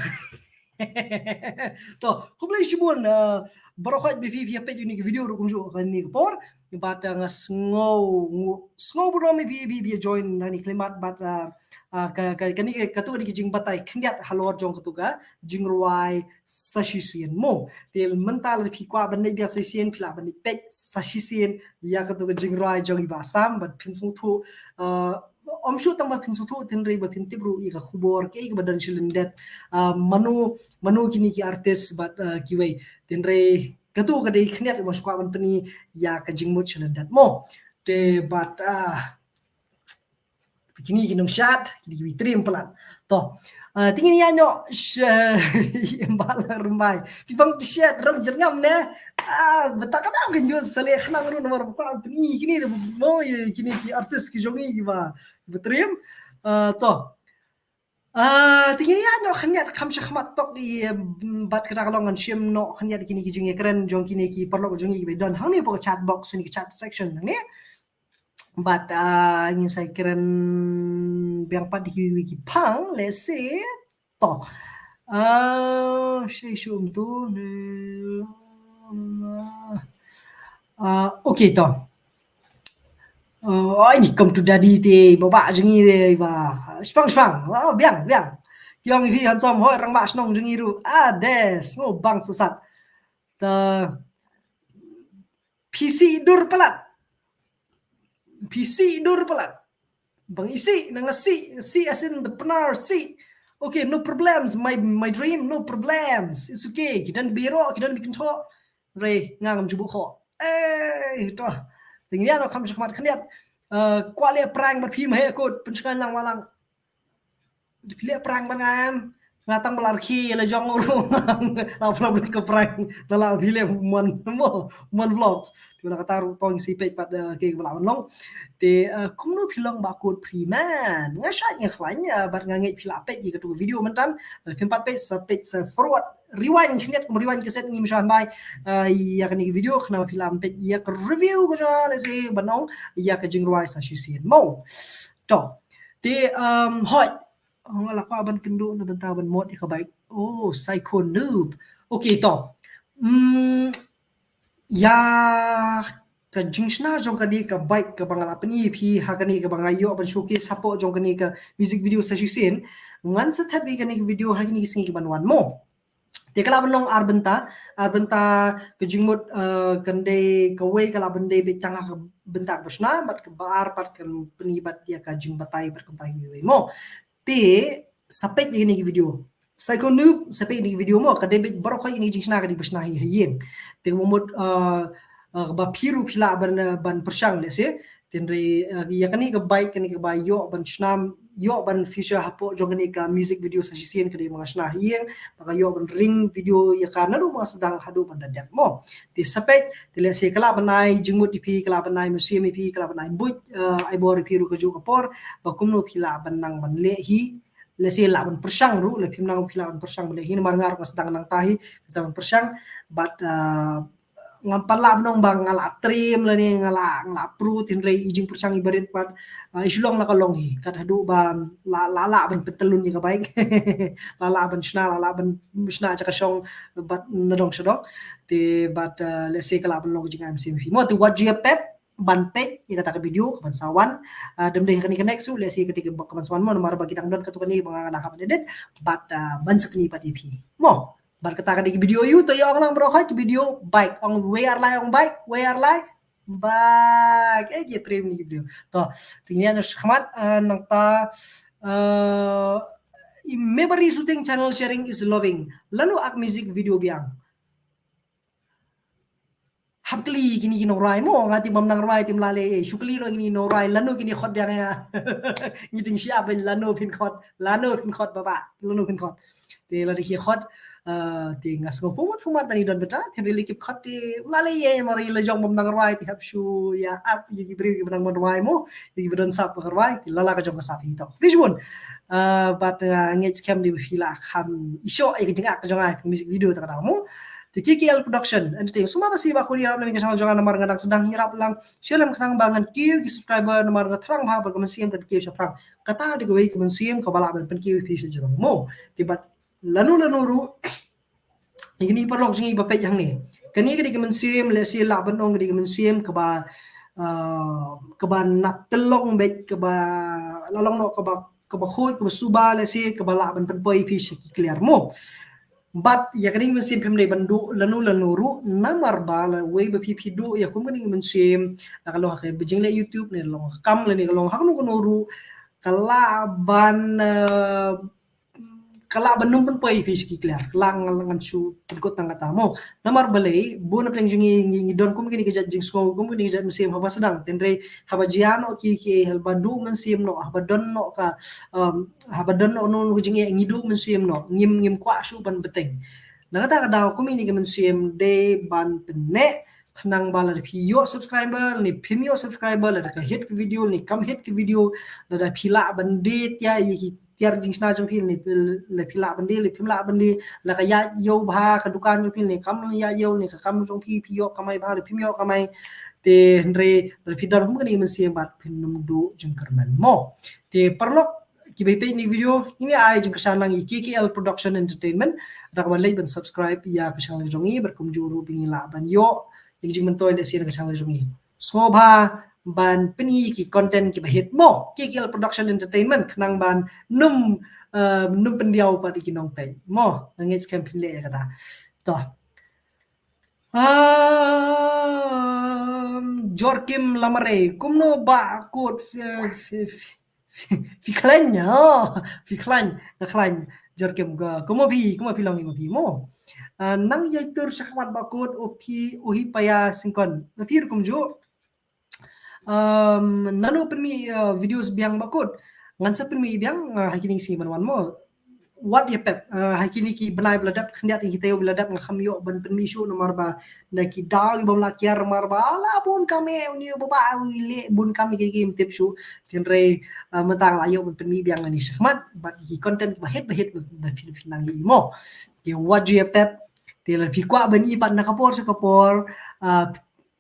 To, khublei shibun, ah, baroh khoit ba phi, phi ïa peit ïa kane ka video ruh kumjuh kane ka por. Bad, ah, nga sngew, sngew burom ïa phi, phi, phi join na kane ka khyllipmat bad, ah, ah, ka, ka, kane ka, katu kane ka jingbatai khyndiat halor jong katu ka jingrwai sa shisien mo. Te mynta lada phi kwah ban leit biang sa shisien, phi lah ban leit peit sa shisien ïa katu ka jingrwai jong i Bah Sam bad phin sngewthuh, ah, ym shu tang ba phin sngewthuh, tynrai ba phin tip ruh ïa ka khubor kaei kaba don sha lyndet, ah, mano, mano kine ki artist bad, ah, kiwei. Tynrai katu ka dei khyndiat ba shu kwah ban pyni ïa ka jingmut sha lyndet mo. Te bad, ah, kine ki nongshad, kine ki trim palat. To. Ah, te ngin ïa ñiuh, sh-, Bah Lang Rymbai. Phi pang T-shirt rong jyrngam ne. Ah, beta ka dang ñiuh sa leh khnang ruh namar ba pyni kine de mo, ïa kine ki artist ki jong ngi kiba, kiba trim. Ah, to. Ah, te ngin ïa ñiuh khyndiat kham shakhmat tok ïa, mm, bad kata ka long ngan shim noh khyndiat kine ki jingïakren jong kine ki paralok jong ngi kiba don hangne hapoh ka chat box ne ki chat section hangne. Bad, ah, ngin sa ïakren biang pat da kiwei ki phang, let's see. To. Ah, shi shu um tu ne. Ah, okay to. Ah, oh, ini come to daddy te, baba jong ngi te, ba. Shipang, shipang. Oh, biang, biang. Ki ong ïa phi handsome, hoi, rangbah shnong jong ngi ruh. Ah, des. Oh, bang sesat. Ta. Phi sih dur palat. Phi sih dur palat. Bang isih, na nga sih, sih as in the Pnar sih. Okay, no problems. My, my dream, no problems. It's okay. Ki don biro, ki don bi kynthoh. Re, nga ngam ju buh khoh. Eh, to. Te ngin ïa ñiuh kham shakhmat khyndiat. Eh, kwah leh prank bad phi ma he kut, pynshngaiñ lang ma lang. Phi leh prank ban nga em. Nga tang ba la rkhie la jong ruh. La phi leh ka prank. La la phi leh Mon, Mon Vlogs. Phi la kata ruh tong si peit pat, eh, ke ba la ban long. Te, eh, kumno phi long Bah Kut Phriman. Nga shait nga khlaiñ, eh, bad nga ngeit phi la peit ïa katu ka video mynta. Eh, phim pat peit sa peit sa forward. Rewind, khyndiat kum rewind kaset ngim shah bai. Eh, ïa kane ka video khnang phi la peit ïa ka review ka jong nga, let's say, ban ong ïa ka jingrwai sa shisien mo. To. Te, um, hoi. Nga la kwah ban kynduh na bynta ban mot ïa ka bike. Oh, Psycho Noob. Okay, to. Hmm, ïa ka jingshna jong kane ka bike kaba nga la pyni ïa phi ha kane kaba nga ïoh ban showcase hapoh jong kane ka music video sa shisien. Ngan sa thep ïa kane ka video ha kine ki sngi kiban wan mo. Te ka lah ban long ar bynta, ar bynta ka jingmut, eh, kan dei kawei ka lah ban dei beit tang ha ka bynta kaba shna, bad kaba ar pat kan pyni bad ïa ka jingbatai bad kumta kiwei mo. Te sa peit ïa kine ki video. Psycho Noob, sa peit ïa kine ki video mo, ka dei beit baroh kawei kine ki jingshna ka dei ba shna hi ha ïing. Te ka mut, eh, eh, ba phi ruh phi lah ban, eh, ban pyrshang, let's say. Tynrai, eh, ïa kane ka bike, kane kaba ïoh ban shna, ïoh ban feature hapoh jong kane ka music video sa shisien ka dei ba nga shna ha ïing, ba nga ïoh ban ring video ïa ka naduh ba nga sdang haduh ban da dep mo. Te sa peit, te let's say ka lah ban ai jingmut ïa phi, ka lah ban ai mynsiem ïa phi, ka lah ban ai buit, eh, ai bor ïa phi ruh kajuh ka por, ba kumno phi lah ban nang ban leh hi, let's say lah ban pyrshang ruh, leh phim nang phi lah ban pyrshang ban leh hi, namar nga ruh nga sdang nangta hi, nga sdang ban pyrshang, bad, eh, ngam pat lah ban ong ba nga la trim lane nga la, nga la pro, tynrai i jingpyrshang iba rit pat, ah, i shu long la ka long hi. Kat haduh ba la, la lah ban pyntyllun ïa ka bike. La lah ban shna, la lah ban shna jaka shong bad na dong sha dong. Te bad, ah, let's say ka lah ban long ka jingai mynsiem ïa phi mo. Te wat ju ïa pep ban peit ïa kata ka video kaban sa wan. Ah, dei dei kane ka next ruh, let's say kane kaban sa wan mo, namar ba ki dang don katu kane ba nga dang hap edit. Bad, ah, ban sa pyni pat ïa phi mo. Bad kata ka dei ka video ïa u, to ïa ong lang baroh ka video bike. Ong wei ar lai, ong bike, wei ar lai. Bike. Eh, ki trim ni ki video. To, te ngin ïa ñiuh shakhmat, eh, nangta, eh, Mebari Shooting Channel Sharing is Loving. Lano ak music video biang. Hap kylli kine ki nongrwai mo, nga te ym nang rwai te ym lah leh, eh, shu kylli noh kine ki nongrwai, lano kine khot biang ïa. Ngi te ngi shah ban lano phin khot, lano phin khot baba, lano phin khot. Te lada ki khot, eh, te nga sngew pynmut pynmut ban ïa don bynta, te ym lah leh ki khot te ym lah leh ïa, mar ïa la jong bym nang rwai te hap shu ïa ap ïa ki briew kiba nang ban rwai mo, ïa kiba don sap ba rwai, te la la ka jong ka sap hi to. Phi shu bun. Eh, bad nga ngeit skhem dei ba phi la kham ïoh ïa ka jingak ka jong nga, music video ta ka dang mo. Te K K L Production Entertainment. Sngewbha ba sngewbha khublei ïarap lem ïa ka channel jong nga namar nga dang sdang hi, ïarap lang share lem khnang ba ngan kiew ki subscriber namar nga thrang bha ba ka mynsiem kan kiew shaphrang. Kata dei kawei ka mynsiem kaba lah ban pynkiew ïa phi sha jrong mo. Te bad lano lano ruh Ïa kine paralok jong ngi ba peit hangne. Kane ka dei ka mynsiem, lehse lah ban ong ka dei ka mynsiem kaba, ah, kaba na tylong beit, kaba la long noh kaba, kaba khuid, kaba suba, lehse kaba lah ban pynpoi ïa phi sha ki kliar mo. Bad ïa kane ka mynsiem phim dei ban duh lano lano ruh, namar ba lawei ba phi phi duh ïa kum kane ka mynsiem, la ka long ha ka jingleh YouTube ne, long ha ka kam lane ka long ha kano kano ruh, ka lah ban, ah, ka lah ban ym pynpoi ïa phi sha ki kliar, ka lah ngan, ngan shu pynkut tang kata mo. Namar balei bun na pdeng jong ngi, ngi, ngi don kum kine ki jait jingsngew, kum kine ki jait mynsiem haba sdang, hynrei haba jia noh ki, ki, haba duh mynsiem noh, haba don noh ka, um, haba don noh, noh, noh ka jingeh, ngi duh mynsiem noh, ngim, ngim kwah shuh ban bteng. Na kata ka daw kum kine ki mynsiem dei ban pynneh, khnang ba lada phi ïoh subscriber ne phim ïoh subscriber, lada ka hit ka video ne kam hit ka video, lada phi lah ban die ïa, ïa ki tiar jingshna jong phi ne, la phi lah ban die, la phim lah ban die, la ka ïaid ïew bha ka dukan jong phi ne, kam ïaid ïew ne, ka kam jong phi phi ïoh kamai bha, la phim ïoh kamai. Te hynrei la phi don kum kane ka mynsiem bad phin ym duh jingkyrmen mo. Te paralok kiba peit ïa kane ka video, ngi ai jingkyrshan lang ïa K K L Production Entertainment, da kaba leit ban subscribe ïa ka channel jong ngi, bad kumjuh ruh ba ngin lah ban ïoh ïa ka jingmyntoi na sien ka channel jong ngi. Sngewbha ban pyni ki content kiba hit mo, K K L Production Entertainment, khnang ban ym, eh, ym pyndiaw pat ïa ki nongpeit mo. Nga ngeit skhem phin leh ïa kata. To. Um, Jorkim Lamare, kumno Bah Kut, eh, phi, phi, phi, phi khlaiñ, oh, phi khlaiñ, nga khlaiñ. Jorkim ka, kumno phi, kumno phi long, kumno phi mo. Ah, nang ïai tur shakhmat Bah Kut, oh phi, oh hi paya singkon. Phi rukom ju. Um, nano pynmih, uh, videos biang Bah Kut. Ngan sa pynmih biang, uh, ha kine ki sngi ban wan mo. Wat ïa pep, uh, ha kine ki bnai ba la dep, khyndiat ïa ki taïew ba la dep, nga kham ïoh ban pynmih shuh namar ba na ki daw ki bym lah kiar namar ba la bun kam eh, uni ba ba uni leh bun kam ïa ki, kim tip shuh. Hynrei, uh, mynta nga la ïoh ban pynmih biang nangne shakhmat bad ïa ki content ba hit ba hit ba phin phin nang ïa i mo. Te wat ju ïa pep. Te lada phi kwah ban i pat na ka por sha ka por, uh,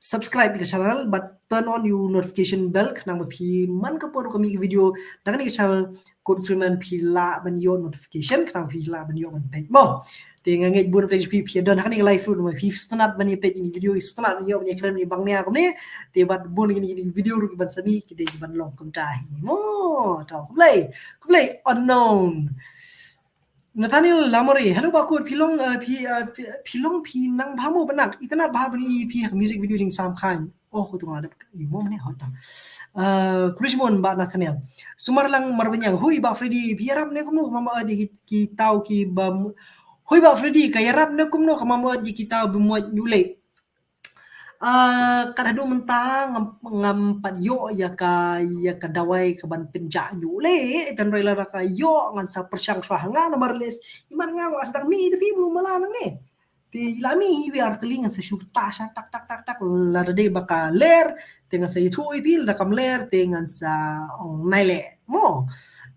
subscribe ïa ka channel, bad turn on your notification bell, khnang ba phi man ka por ka mih video na kane ka channel Kut Freeman phi lah ban ïoh notification, khnang ba phi lah ban ïoh ban peit mo. Te nga ngeit bun peit phi phi don ha kane ka live ruh, phi sngewtynnat ban ïa peit ïa kine ki video, sngewtynnat ban ïoh ban ïa kren ïa bang nia kumne. Te bad bun kine ki video ruh ki ban sa mih ki dei ki ban long kumta hi mo. To, khublei, khublei unknown. Nathaniel Lamore, hello Bah Kut, phi long, uh, phi, uh, phi, phi long phi nang bha mo, ba nang itynnat bha ban i phi ha music video jingsam khain. Oh, ko tu nga dep ïa mo mane hoi ta. Uh, Chris Mon, Bah Nathaniel. Sumar lang Marbaniang, hui Bah Freddy, phi ïarap ne kumno ka mama ïa ki, ki taw ki bam. Hui Bah Freddy, ka ïarap ne kumno ka mama ïa ki taw bym wad ñiuh leh. Ah, kat haduh mynta ngam, ngam pat ïoh ïa ka, ïa ka dawai ka ban pynjah ñiuh leh, hynrei lada ka ïoh ngan sa pyrshang shuwa ha nga namar leh, imat nga ruh nga sdang mih da phi mlu mala nangne. Te la mih hi wi ar tylli ngan sa shu ktah sha tak tak tak tak, lada dei ba ka ler te ngan sa ïathuh ïa phi, lada kam ler te ngan sa ong nai leh mo.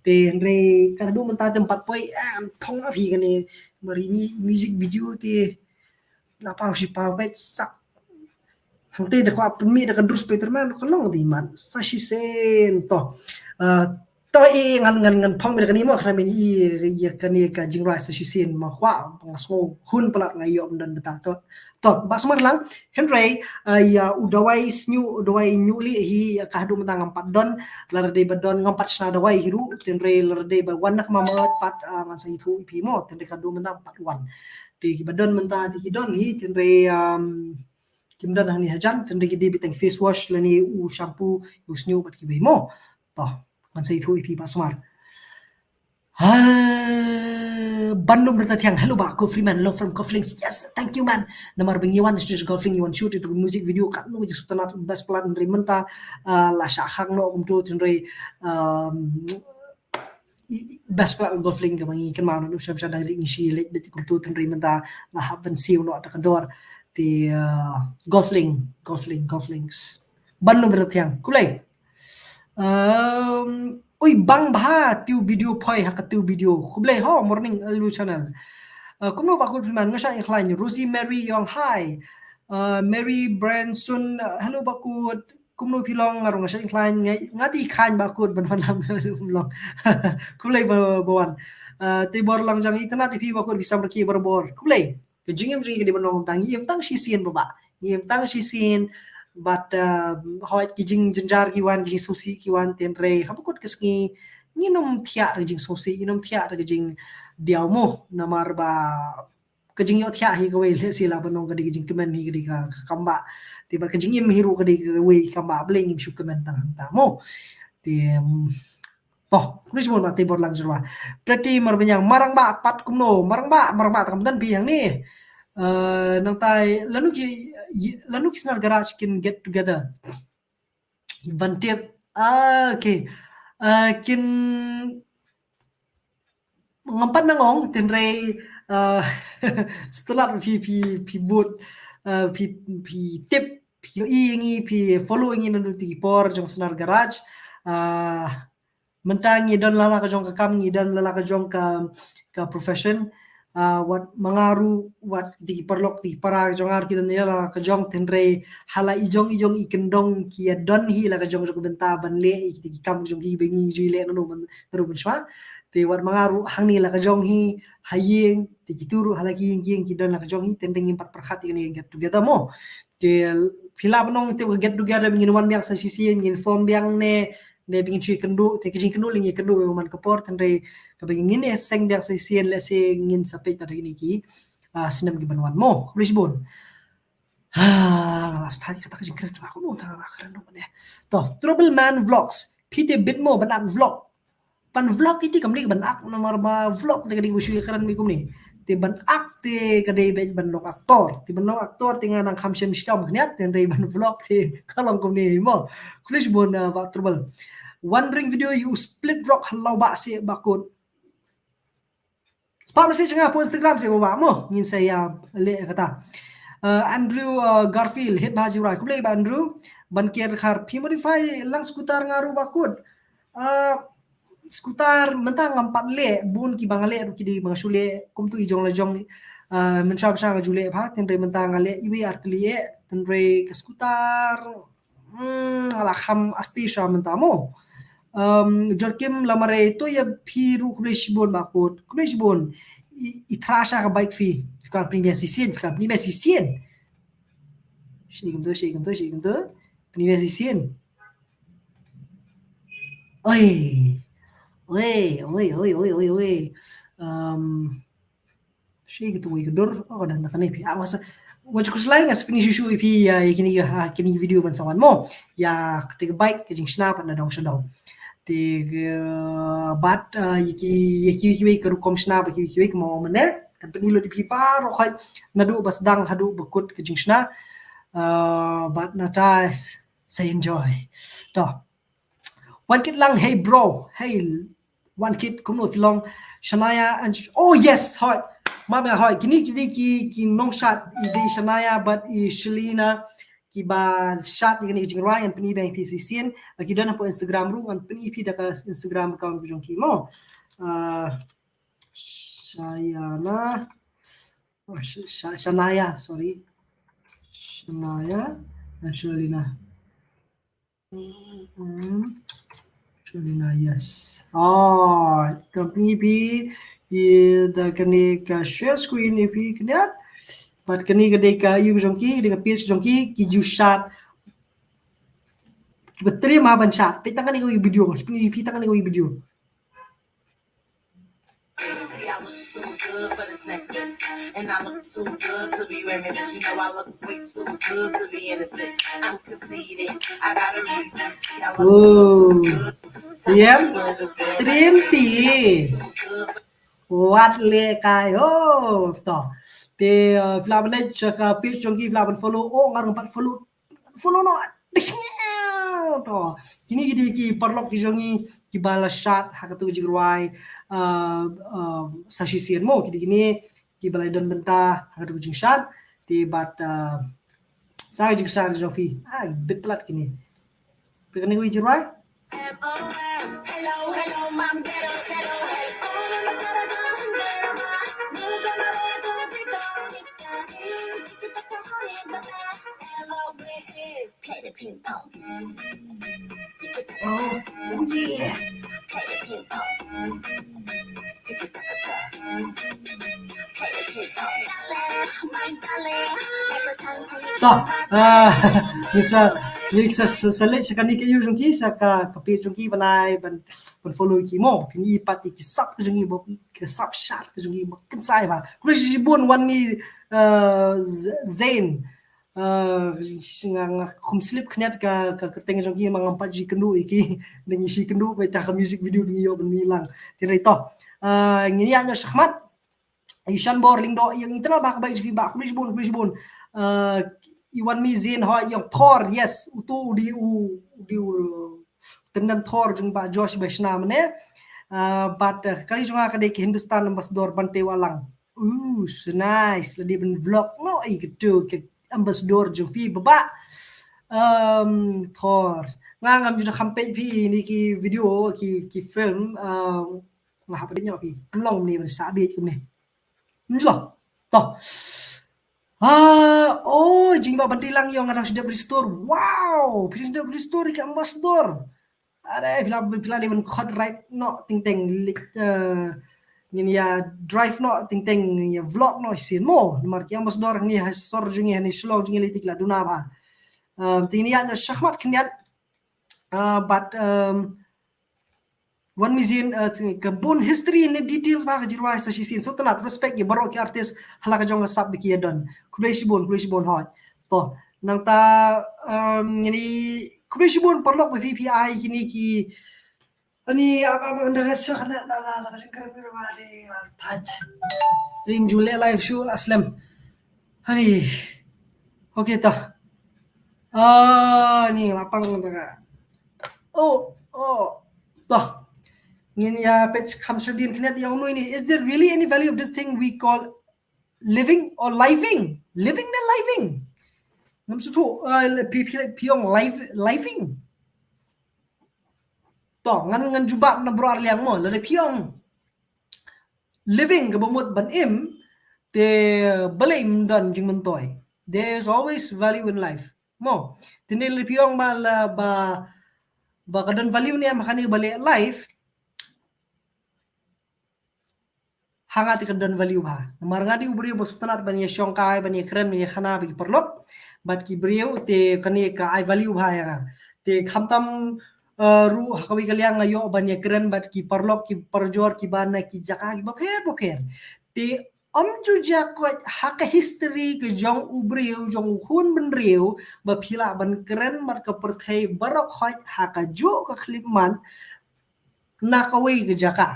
Te hynrei kat haduh mynta te ym pat poi, eh, phong na phi kane, mar ini music video te la paw shi paw bad sak. Hangte da kwah pynmih da ka dur Spiderman ka long dei man sa shisien to. Ah, to i ngan, ngan, ngan phong bad kane mo khnang mynta i ïa kane ka jingrwai sa shisien ma kwah nga sngew hun palat nga ïoh mynta bynta to. To Bah Sumar lang, hynrei, ah, ïa u dawai sñiuh, u dawai ñiuh leh hi ïa ka haduh mynta ngam pat don, lada dei ba don ngam pat shna dawai hi ruh, hynrei lada dei ba wan na ka mama pat, ah, ngan sa ïathuh ïa phi mo, hynrei ka haduh mynta ngam pat wan. Te ki ba don mynta te ki don hi, hynrei, um, kim don hangne hajan, hynrei ki dei beit tang face wash lane u shampoo, u sñiuh bad kiwei mo. To, ngan sa ïathuh ïa phi Bah Sumar. Ha, Ban Lum Rta Thiang, hello Bah Kut Freeman, love from Golf Links. Yes, thank you man. Namar ba ngi wan stage Golf Link, ngi wan shoot ïa u music video, katno ngi sngewtynnat, best palat, hynrei mynta, ah, la shah khang noh kumto, hynrei, um, best palat Golf Link kaba ngi kynmaw na u shem sha dang ri ngi shi leit beit kumto, hynrei mynta la hap ban siew noh da ka dor. Te, uh, Golf Link, Golf Link, Golf Links. Ban Lum Rta Thiang, khublei. Um, ui bang bha tiu video phoi ha ka tiu video. Khublei ho, morning Alu channel. Uh, kumno Bah Kut Freeman, nga shah ïa khlaiñ. Rosie Mary Yong, hi. Uh, Mary Branson, uh, hello Bah Kut. Kumno phi long, nga rung nga shah ïa khlaiñ, nga, nga dei khlaiñ Bah Kut ban wan lam kum long. Khublei ba, ba wan. Uh, te bor lang jang itynnat ïa phi Bah Kut, ki samrkhie barabor. Khublei. Ka jingim jong ngi ka dei ban long tang, ngi im tang shisien baba. Ngi im tang shisien, bad, uh, hooid ki jingjynjar ki wan, ki jingsngewsih ki wan, hynrei haba kut ka sngi ngin ym thiah da ka jingsngewsih, ngin ym thiah da ka jingdiaw mo, namar ba ka jingïohthiah hi kawei lehse lah ban long ka dei ka jingkmen hi ka dei ka, ka kam bah. Te bad ka jingim hi ruh ka dei kawei ka kam bah, balei ngim shu kmen tang hangta mo. Te, um, to, khublei shibun Bah Tibor Langjrwa. Pretty Marbaniang, marang bah pat kumno, marang bah, marang bah, tang kam don phi hangne. Uh, nangta lano ki, lano ki Snar Garage kin get together. Ban tip. Ah, okay. Uh, kin ngam pat nang ong, hynrei, uh, sngewtynnat phi, phi, phi bud, uh, phi, phi tip, phi ïohi ïa ngi, phi follow ïa ngi naduh kine ki por jong Snar Garage. Uh, mynta ngi don la la ka jong ka kam, ngi don la la ka jong ka, ka profession. Uh, wat ma nga ruh, wat kine ki paralok, kine ki para jong nga ruh ki don la la ka jong, hynrei ha la i jong i jong i kyndong ki ïa don hi la ka jong jong ka bynta ban leh ïa kine ki kam jong ki ba ngi ju leh nano ban, nano ban shuwa. Te wat ma nga ruh hangne la ka jong hi ha ïing, te kitu ruh ha la ki ïing ki ïing ki don la ka jong hi, hynrei ngim pat pyrkhat ïa kane ka get together mo. Te phi lah ban ong te ka get together ba ngin wan biang sa shisien, ngin form biang ne, ne ba ngin shu ïakynduh, te ka jingkynduh lei ngi kynduh ba man ka por, hynrei kaba ngin ïaseng biang sa shisien lehse ngin sa peit pat ha kine ki, ah, snem ki ban wan mo. Khublei shibun. Ha, nga la sngewthuh kata ka jingkren jong nga, kumno tang nga kren noh ne. To, Trouble Man Vlogs. Phi te bit mo ban ak vlog. Ban vlog iti kam dei ban ak, namar ba vlog te ka dei ba shu ïakren beit kumne. Te ban ak te ka dei beit ban long actor. Te ban long actor te nga nang kham shem shitom khyndiat, te hynrei ban vlog te ka long kumne mo. Khublei shibun, uh, Bah Trouble. Wondering video you split rock hello bah se bakut. Spah message nga hapoh Instagram se baba mo. Ngin sa ïa leh kata. Uh, Andrew, uh, Garfield, hit bha Jiwrai. Khublei Bah Andrew. Ban kiar khar phi modify lang scooter nga ruh bakut. Uh, scooter mynta ngam pat leh, bun kiba nga leh ruh ki dei ba nga shu leh kumtu i jong la jong, uh, mynshuwa mynshuwa nga ju leh bha, hynrei mynta nga leh iwei ar tylli eh, hynrei ka scooter, hmm, nga la kham asti shuwa mynta mo. Um, Jorkim Lamare, to ïa phi ruh khublei shibun bakut, khublei shibun. I, i thra sha ka bike phi, phi kan pyni biang shisien, phi kan pyni biang shisien. Shi kumtu, shi kumtu, shi kumtu. Pyni biang shisien. Oi. Oi, oi, oi, oi, oi, oi. Um, shi kitu oi kedur. Oh, dah nak kena pi. Ah, masa. Wajib kus lain ngas pini susu ipi ya, ya kini ya, ha, kini video ban sawan mo. Ya, ketika baik ke jing snap na dong sedong. Te, eh, bad, eh, ya ki, ya ki, ki, ki rukom snap, ki, ki, ki mau mana. Kan pini lo di pi baroh khoi. Nadu bas dang hadu bakut ke jing snap. Eh, bad nata say enjoy. To. Wan Kit Lang, hey bro, hey Wan Kit, kumno phi long? Shania and sh-, oh yes, hoi. Mama hoi. Kini kini ki ki nongshad i dei Shania bad i Shelina kiba shad ïa kane ka jingrwai, ngan pyni biang ïa phi shisien. Ki don hapoh Instagram ruh, ngan pyni ïa phi da ka Instagram account jong ki mo. Uh, Shania, oh, Sh-, Sh-, Shania, sorry. Shania and Shelina. Hmm. Shelina, yes. Oh, ngan pyni ïa phi, ïa da kane ka share screen ïa phi kane. Bad kane ka dei ka ïa jong ki, dei ka page jong ki, ki ju shad. Ki ba trim ha ban shad. Peit tang kane ka video, ngan pyni ïa phi tang kane ka video. And I look too good to be reckless. You know I look way too good to be innocent. I'm conceited. I got a reason. See, I look too good. Siam, trim ti. Wat le kai, oh, to. Te, uh, phi lah ban leit sha ka page jong ki, phi lah ban follow, oh, ngar pat follow. Follow noh. To. Kini ki dei ki paralok ki jong ngi kiba la shad ha katu ka jingrwai, uh, uh, sa shisien mo. Ki dei kini kiba la don bynta ha katu ka jingshad. Te bad, uh, sa ka jingshad jong phi. Ah, bit palat kini. Phi kane ka jingrwai. Play the ping pong. Oh, oh yeah. Play the ping pong. Play the ping pong. To, ah, ngi sa, ngi sa, sa, sa leit sha kane ka ïa jong ki, sha ka, ka page jong ki ban ai, ban, ban follow ki mo, phin i pat ki sap ka jong ki, ba, ki sap shad ka jong ki, ba kynsai ba. Khublei shibun Wan Mi, ah, Z-, Zain. Ah, nga, nga khum slip khyndiat ka, ka, ka kyrteng jong ki, ma ngam pat ju kynduh ïa ki, ngi shu kynduh ba ïa ka music video ngi ïoh ban mih lang. Te hynrei to, ah, ngin ïa ñiah shakhmat. Ishan Bor Lyngdoh, ïa ngi tynrai ba ka bai jong phi ba, khublei shibun, khublei shibun. Uh, i Wan Mi Zain, ho, ïa Thor, yes, utu u dei u, u dei u, uh, tendang Thor jong Bah Josh Bah Shna mane. Uh, but, uh, kali jong nga ka dei ka Hindustan Ambassador Bante Wahlang. Uh, so nice, la dei ban vlog noh ïa katu ka ambassador jong phi Bah. Um, Thor. Nga ngam ju da kham peit phi ïa ki video, ki, ki film, um, nga hap peit noh phi. Long ni ban sa beit kumne. Nlo. To. Ah, oh, jingba ban tilang ïong, nga dang shu dep restore. Wow, phi dang shu dep restore ïa ka ambassador. Are, phi la, phi la dei ban khot right noh, teng teng, like, eh, ngin ïa drive noh, teng teng, ngin ïa vlog noh shisien mo. Namar ki ambassador ngi ha sor jong ngi, ha ni Shillong jong ngi lei te ki la duna bha. Um, te ngin ïa shakhmat khyndiat. Uh, but, um, Wan Mi Zain, uh, ka bun history ne details ba ka jingrwai sa shisien. So tang respect ïa baroh ki artist ha la ka jong ka sap ba ki ïa don. Khublei shibun, khublei shibun hoi. To, nangta, um, ngin ïa, khublei shibun paralok ba phi phi ai kine ki, ani, ap, ap, under rest shwa kana, la, la, la, la, la, la, la, la, rim ju leh live shuh la slem. Hani. Okay ta. Ah, ni lapang ta ka. Oh, oh. Ta. Ngin ïa peit kham shadien khyndiat ïa uno ini. Is there really any value of this thing we call living or living? Living ne living? Ngam sngewthuh, uh, phi, phi, phi ong live, living. To, ngan, ngan jubab na bro Arliang mo, lada phi ong living kaba mut ban im, te balei ym don jingmyntoi. There is always value in life. Mo, te ne lada phi ong ba la, ba, ba ka don value ne em ha kane ba leh life, ha nga te ka don value bha. Namar nga dei u briew ba sngewtynnat ban ïa shongkai, ban ïa kren, ban ïa khana bad ki paralok, bad ki briew te kane ka ai value bha ïa nga. Te khamtam, eh, ruh ha kawei ka liang nga ïoh ban ïa kren bad ki paralok, ki parajor, kiba na ki jaka kiba pher bapher. Te ym ju jia koit ha ka history ka jong u briew, jong u khun bynriew, ba phi lah ban kren bad ka pyrthei baroh khoit ha kajuh ka khyllipmat na kawei ka jaka.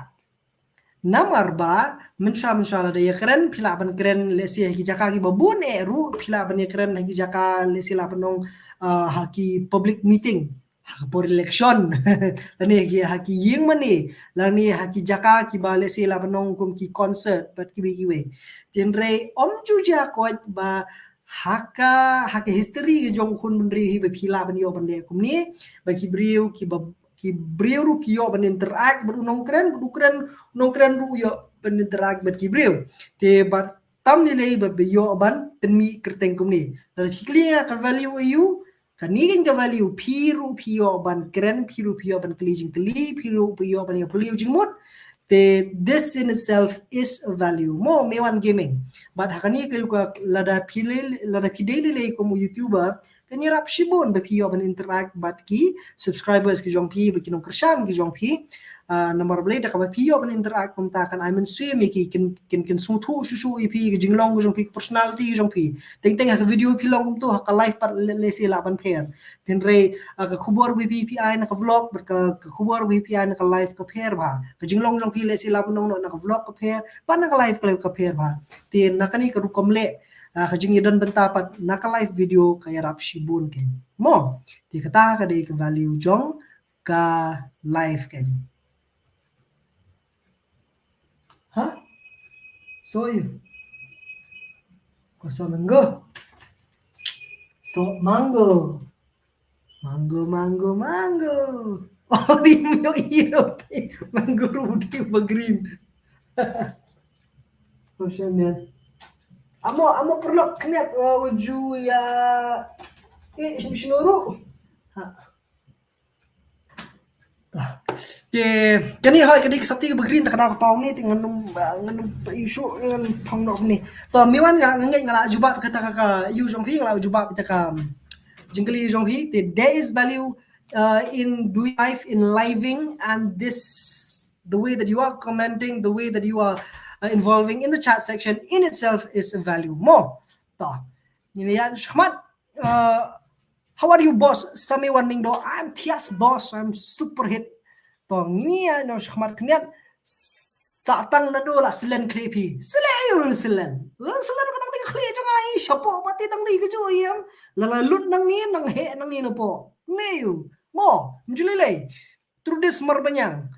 Namar ba mynshuwa, mynshuwa lada ïa kren, phi lah ban kren, let's say, ha ki jaka kiba bun eh ruh, phi lah ban ïa kren ha ki jaka, let's say, lah ban ong, uh, ha ki public meeting, ha ka por election, lane ha ki, ha ki ïing mane, lane ha ki jaka kiba, let's say, lah ban ong kum ki concert bad kiwei kiwei. Te hynrei ym ju jia koit ba ha ka, ha ka history ka jong u khun bynriew hi ba phi lah ban ïoh ban leh kumne, ba ki briew kiba, ki briew ruh ki ïoh ban interact bad u nongkren, bad u kren, u nongkren ruh ïoh ban interact bad ki briew. Te bad tam lei lei ba, ba ïoh ban pynmih kyrteng kumne. Lada phi kylli ïa ka value aiu, kane keiñ ka value, phi ruh phi ïoh ban kren, phi ruh phi ïoh ban kylli jingkylli, phi ruh phi ïoh ban ïa phylliew jingmut. Te this in itself is a value. Mo, Mewan Gaming. Bad ha kane ka, ka lada phi lei, lada phi dei lei lei kum u YouTuber, kan ïarap shibun ba phi ïoh ban interact bad ki subscribers ki jong phi, bad ki nongkyrshan ki jong phi. Ah, namar balei, da kaba phi ïoh ban interact kumta kan ai mynsiem ïa ki, kin, kin, kin sngewthuh shuh shuh ïa phi, ka jinglong ka jong phi, ka personality ka jong phi. Teng teng ha ka video phi long kumto, ha ka live pat le, let's say lah ban pher. Te hynrei, ah, ka khubor ba phi phi ai na ka vlog, bad ka, ka khubor ba phi ai na ka live ka pher bha. Ka jinglong jong phi let's say lah ban ong na ka vlog ka pher, bad na ka live ka, ka pher bha. Te na kane ka rukom leh, ah, ka jingïadon bynta pat na ka live video ka ïarap shibun keiñ. Mo, te kata ka dei ka value jong ka live keiñ. Ha? Soh ïa u. Ko soh mango. Soh mango. Mango, mango, mango. Oh, dei myo ïa u te. Mango ruh dei ba green. Oh, shit, man. Amo, amo paralok khyndiat, uh, uju ïa. Eh, shim shino ruh. Ha. Ah. Eh, kane hoi, kane ka sopti kaba green, ta ka daw ka paw ni, te ngan ym, ah, ngan ym ïoh shuh, ngan phong noh ni. To, Miwan, nga, nga ngeit nga la jubab kata ka, ka ïoh jong phi, nga la jubab kata ka, um, jingkylli jong phi. Te, there is value, uh, in doing live, in living, and this, the way that you are commenting, the way that you are, uh, involving in the chat section in itself is a value. Mo. To. Ngin ïa shakhmat. Uh, how are you, boss? Sami Wanning do, I'm thias, boss, I'm super hit. To, ngin ïa, no, shakhmat khyndiat. Sa tang na do la selen khleh phi. Selen, ïa, selen. La selen ka dang di khleh jong nga, i shapoh pati dang di ka ju ïam. La la lut nang ni, nang heh nang ni na po. Ne ïa. Mo, mjuli lei. Through this Marbaniang.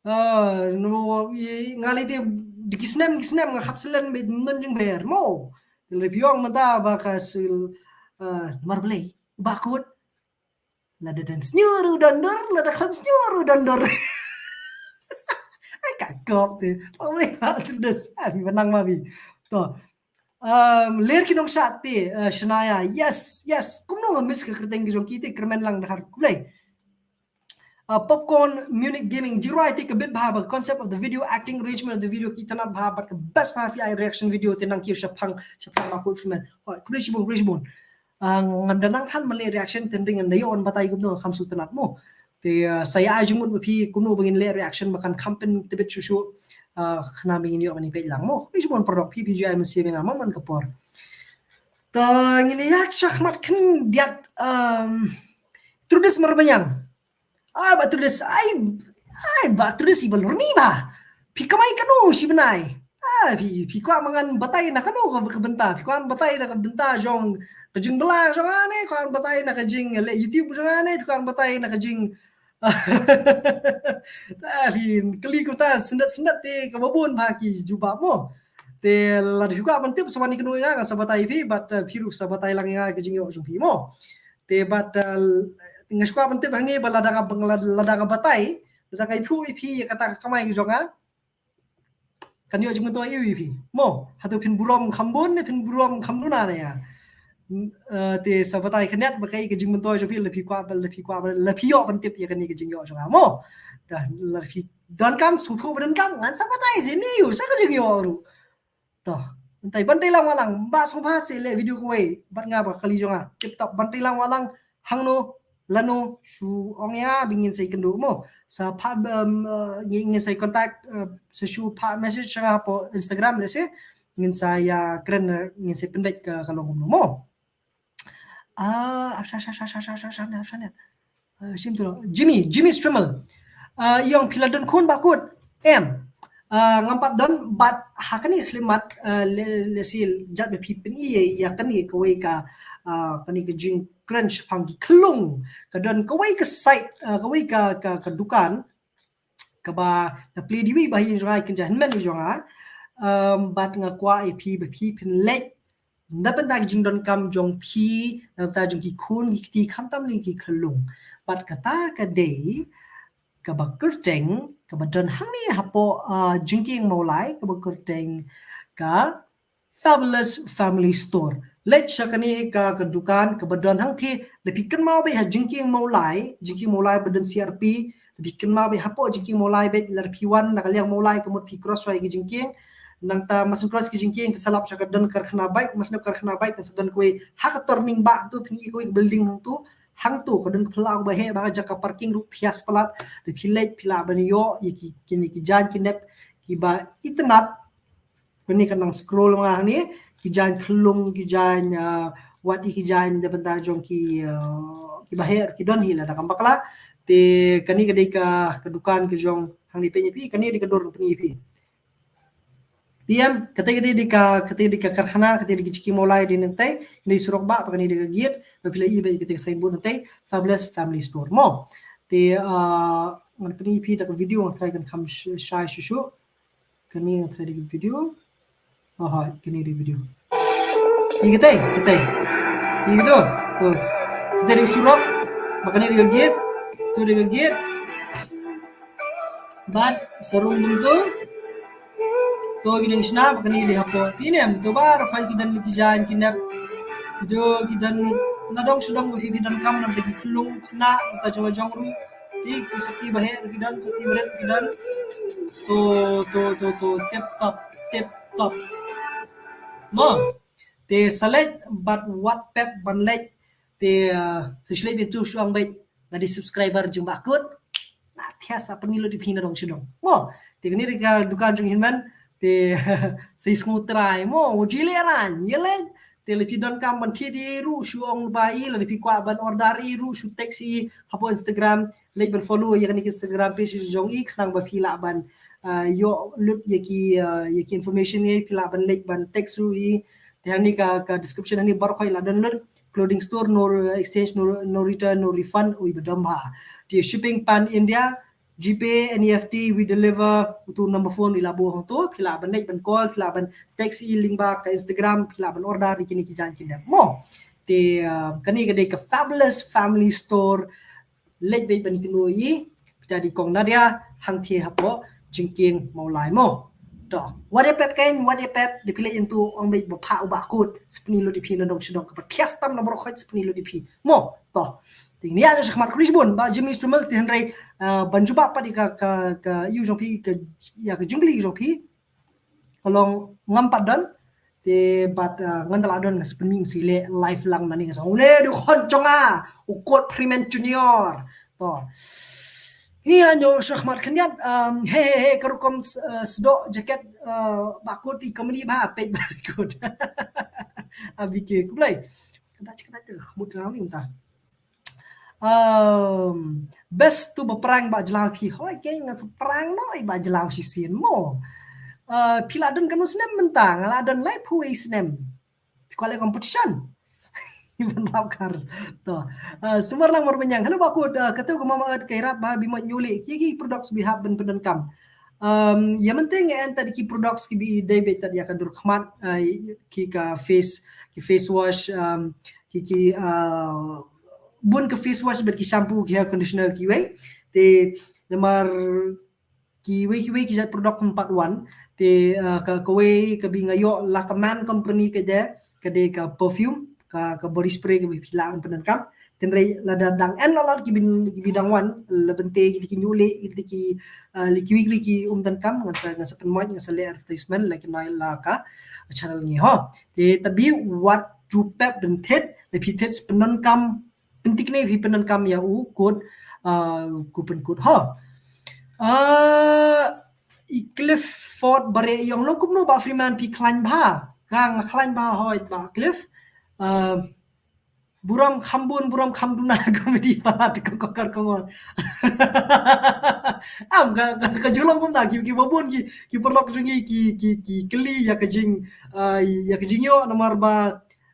Ah, no, i, nga lei te, di ki snem, ki snem, nga khap selen, be, non jingver, mo. Te lei phi ong mynta ba ka sil, ah, Marblei, ba kut. Lada don snier u don dur, lada khlem snier u don dur. Ai, ka kop te. Marblei, ha, through this. Ah, phi ba nang ma phi. To. Um, ler ki nongshad te, uh, Shania. Yes, yes. Kumno nga miss ka kyrteng ki jong ki te, kyrmen lang da har kulei. Uh, Popcorn Munich Gaming, jingrwai te ka bit bha ba, concept of the video, acting, arrangement of the video, ki tnat bha, bad ka best bha phi ai reaction video te nang ki shaphang, shaphang ma kut filmen. Hoi, khublei shibun, khublei shibun. Uh, ngam da nang than ban leh reaction te hynrei ngan da ïoh ban batai kumno kham shu tnat mo. Te, uh, sa ïa ai jingmut ba phi kumno ba ngin leh reaction ba kan kham pyntbit shuh shuh. Uh, khnang ba ngin ïoh ban ïa peit lang mo. Khublei shibun paralok phi, phi ju ai mynsiem ïa nga man ka por. To ngin ïa shakhmat khyndiat, um, Trudis Marbaniang. Ai, Bah Trudis, ai, ai, Bah Trudis, i ba lor ni ba. Phi kamai kano shi bnai. Ai, phi, phi kwah ba ngan batai na kano ka, ka bynta. Phi kwah batai na ka bynta jong ka jingbla jong nga ne, kwah batai na ka jingleh YouTube jong nga ne, phi kwah batai na ka jing Ta phi kylli kumta syndet syndet te kaba bun bha ki jubab mo. Te lada phi kwah ban tip sa wan ïa kano ïa nga, nga sa batai phi, bad, eh, phi ruh sa batai lang ïa nga ka jingïoh jong phi mo. Te bad, eh, nga shu kwah ban tip hangne ba lada nga, lada, lada nga batai, lada nga ïathuh ïa phi ïa kata ka kamai jong nga, kan ïoh jingmyntoi ïa phi. Mo, hato phin burom kham bun ne phin burom kham duna ne ïa. Eh, te sa batai khyndiat ba kaei ka jingmyntoi jong phi, lada phi kwah, lada phi kwah, lada phi ïoh ban tip ïa kane ka jingïoh jong nga mo. Te lada phi donkam, sngewthuh ba donkam, ngan sa batai shisha ïa u, sa ka jingïoh ruh. To, mynta ban tei lang wat lang, Bah Sngewbha, sa leh video kawei bad nga ba kali jong nga. Tip top, ban tei lang wat lang, hangno, lano, shu ong ïa nga ba ngin sa ïakynduh mo. Sa phah, um, uh, ngin, ngin sa contact, uh, sa shu phah message sha nga hapoh Instagram lehse, ngin sa ïakren, uh, ngin sa pynbeit ka, ka long kumno mo. Ah, apsha, apsha, apsha. Uh, sim tu lo. Jimmy, Jimmy Strummel. Uh, ïong phi la don khun ba kut. Em. Uh, ngam pat don bad ha kane khyllipmat, uh, le, lehse jat ba phi pyni ïa kane kawei ka, uh, kane ka jingkren shaphang ki khyllung. Ka don kawei ka site, uh, kawei ka, ka, ka dukan. Kaba la plie da iwei i bah ïing jong nga, i kynja hynmen i jong nga. Um, bad nga kwah ïa phi ba phi phin leit na bynta ka jingdonkam jong phi, na bynta jong ki khun ki kti, khamtam lei ki khyllung. Bad kata ka dei kaba kyrteng, kaba don hangne hapoh, uh, Jingkieng Mawlai, kaba kyrteng ka Fabulous Family Store. Leit sha kane ka, ka dukan kaba don hangtei, lada phi kynmaw beit ha Jingkieng Mawlai, Jingkieng Mawlai ba don C R P, lada phi kynmaw beit hapoh Jingkieng Mawlai beit, lada phi wan na ka liang Mawlai ka mut phi cross shuwa ïa ka jingkieng. Nangta mas cross ka jingkieng phi sa lap sha ka don karkhana bike, mas don karkhana bike, kan sa don kawei ha ka turning bah tu, phin ïohi kawei ka building hangtu, hangtu ka don ka phyllaw ba heh ba ka jaka parking ruh thias palat, lada phi leit phi lah ban ïoh ïa ki, kine ki jaiñ ki nep kiba itynnat. Kane ka nang scroll ma nga hangne, ki jaiñ khyllung, ki jaiñ, ah, wat ïa ki jaiñ da bynta jong ki, ah, kiba heh ki don hi lada kam bakla. Te kane ka dei ka, ka dukan ka jong hangne, peit ïa phi, kane dei ka dur, peit ïa phi. Phi em, kata ka dei ka, kata ka dei ka karkhana, kata ka dei ka Jingkieng Mawlai dei nangtei, dei surok bah, bad kane dei ka gate, ba phi la ïohi beit kata ka signboard nangtei, Fabulous Family Store mo. Te, ah, ngan pyni ïa phi da ka video, nga try kan kham sh-, shai shuh shuh. Kane nga try da ka video. Oh, hoi, kane da ka video. Ïa katei, katei. Ïa kato. To. Katei da ka surok. Bad kane da ka gate. To da ka gate. Bad sarong kumto. To ki dang shna, bad kane dei hapoh. Phi ïohi em, to baroh ki don ki jaiñ ki nep. Kito ki don na dong sha dong, phi, phi donkam na bynta ki khyllung khynnah, bynta jong la jong ruh. Ih, ki sopti ba heh ruh ki don, sopti ba rit ruh ki don. To, to, to, to, tip top, tip top. Mo. Te sa leit bad wat pep ban leit. Te, ah, sa shu leit beit tu shu ong beit nga dei subscriber jong Bah Kut. Nga thiah sa pyni lut ïa phi na dong sha dong. Mo, te kane dei ka dukan jong Hinman, te sa ïa sngew trai mo, u ji leh ran, ïa leh. Te lada phi donkam ban thied ïa i ruh shu ong lypa ïa i, lada phi kwah ban order ïa i ruh shu text ïa i hapoh Instagram, leit ban follow ïa kane ka Instagram page jong i khnang ba phi lah ban, ah, ïoh lut ïa ki, ah, ïa ki information ïa i, phi lah ban leit ban text ruh ïa i. Te hangne ka, ka description hangne baroh khoit lah don lut. Clothing store, no, uh, exchange, no, no return, no refund, ui ba dom ha. Te shipping pan India, GPay, NEFT, we deliver, utu number phone i la buh hangto, phi lah ban leit ban call, phi lah ban text i lyngba ka Instagram, phi lah ban order ïa kine ki jaiñ ki dep. Mo. Te, uh, kane ka dei ka Fabulous Family Store, leit beit ban ïakynduh ïa i, phi dei kong Nadia, hangthie hapoh jingkieng Mawlai mo. To, wat ïa pep kein, wat ïa pep, da phi leit ïa utu ong beit ba phah u Bah Kut, sa pyni lut ïa phi na dong sha dong, kaba thiah tam na baroh khoit sa pyni lut ïa phi. Mo, to. Te ngin ïa shakhmat khublei shibun Bah Jimmy Instrument, te hynrei, ah, ban jubab pat ïa ka, ka, ka, ïa u jong phi, ka, ïa ka jingkylli jong phi. Ka long ngam pat don. Te bad, ah, ngan da la don nga sa pynmih, nga sa leh live lang nangne, nga sa ong, "Une dei u khun jong nga, u Kut Freeman Junior." To. Ni ha nyo shakhmat khyndiat, um, he, he, he, ka rukom s-, uh, sdok jaket, uh, Bah Kut i comedy bha, peit Bah Kut. Abike, khublei. Kata cik kata ke, khmut kata ni ta. Um, best to ba prank Bah Jlaw phi. Hoi ke, nga sa prank noh i Bah Jlaw shisien mo. Uh, phi la don katno snem mynta, nga la don laiphew wei snem. Phi kwah leh competition. Iban rap kar. To. Uh, sumar lang mar banyang. Hello Bah Kut, uh, katu ka mama ot kai rap ba bi mo nyuli. Ki ki products bi hap ban pyndonkam. Um, ïa mynta nga en tad ki products ki bi dei beit tad ïa ka dur khmat, uh, ki ka face, ki face wash, um, ki, ki, uh, bun ka face wash bad ki shampoo, ki hair conditioner kiwei. Te namar kiwei kiwei ki jait product ym pat wan. Te, uh, ka, kawei ka bi nga ïoh la ka Man Company ka dei, ka dei ka perfume, ka, ka body spray ka bi phi lah ban pyndonkam. Te hynrei lada dang en la lat ki bin, ki bi dang wan, la bynta ki dei ki nyuli, ki dei ki, uh, li kiwei kiwei ki ym donkam, ngan sa, ngan sa pynmih, ngan sa leh advertisement, la ki nai la ka channel ngi ho. Te tabi wat ju pep ban thied, la phi thied pyndonkam, pynthikna phi pyndonkam ïa u Kut, uh, Kut Pynkut ho. Uh, i Clifford Bare ïong, long kumno Bah Freeman phi khlaiñ bha? Nga, nga khlaiñ bha hoi Bah Cliff. Uh, burom kham bun, burom kham duna, comedy palat ko kokar kongol. Am ka, ka, ka ju long kumta, ki, ki ba bun ki, ki paralok jong ngi ki, ki, ki kylli ïa ka jing, uh, ïa ka jingïoh namar ba,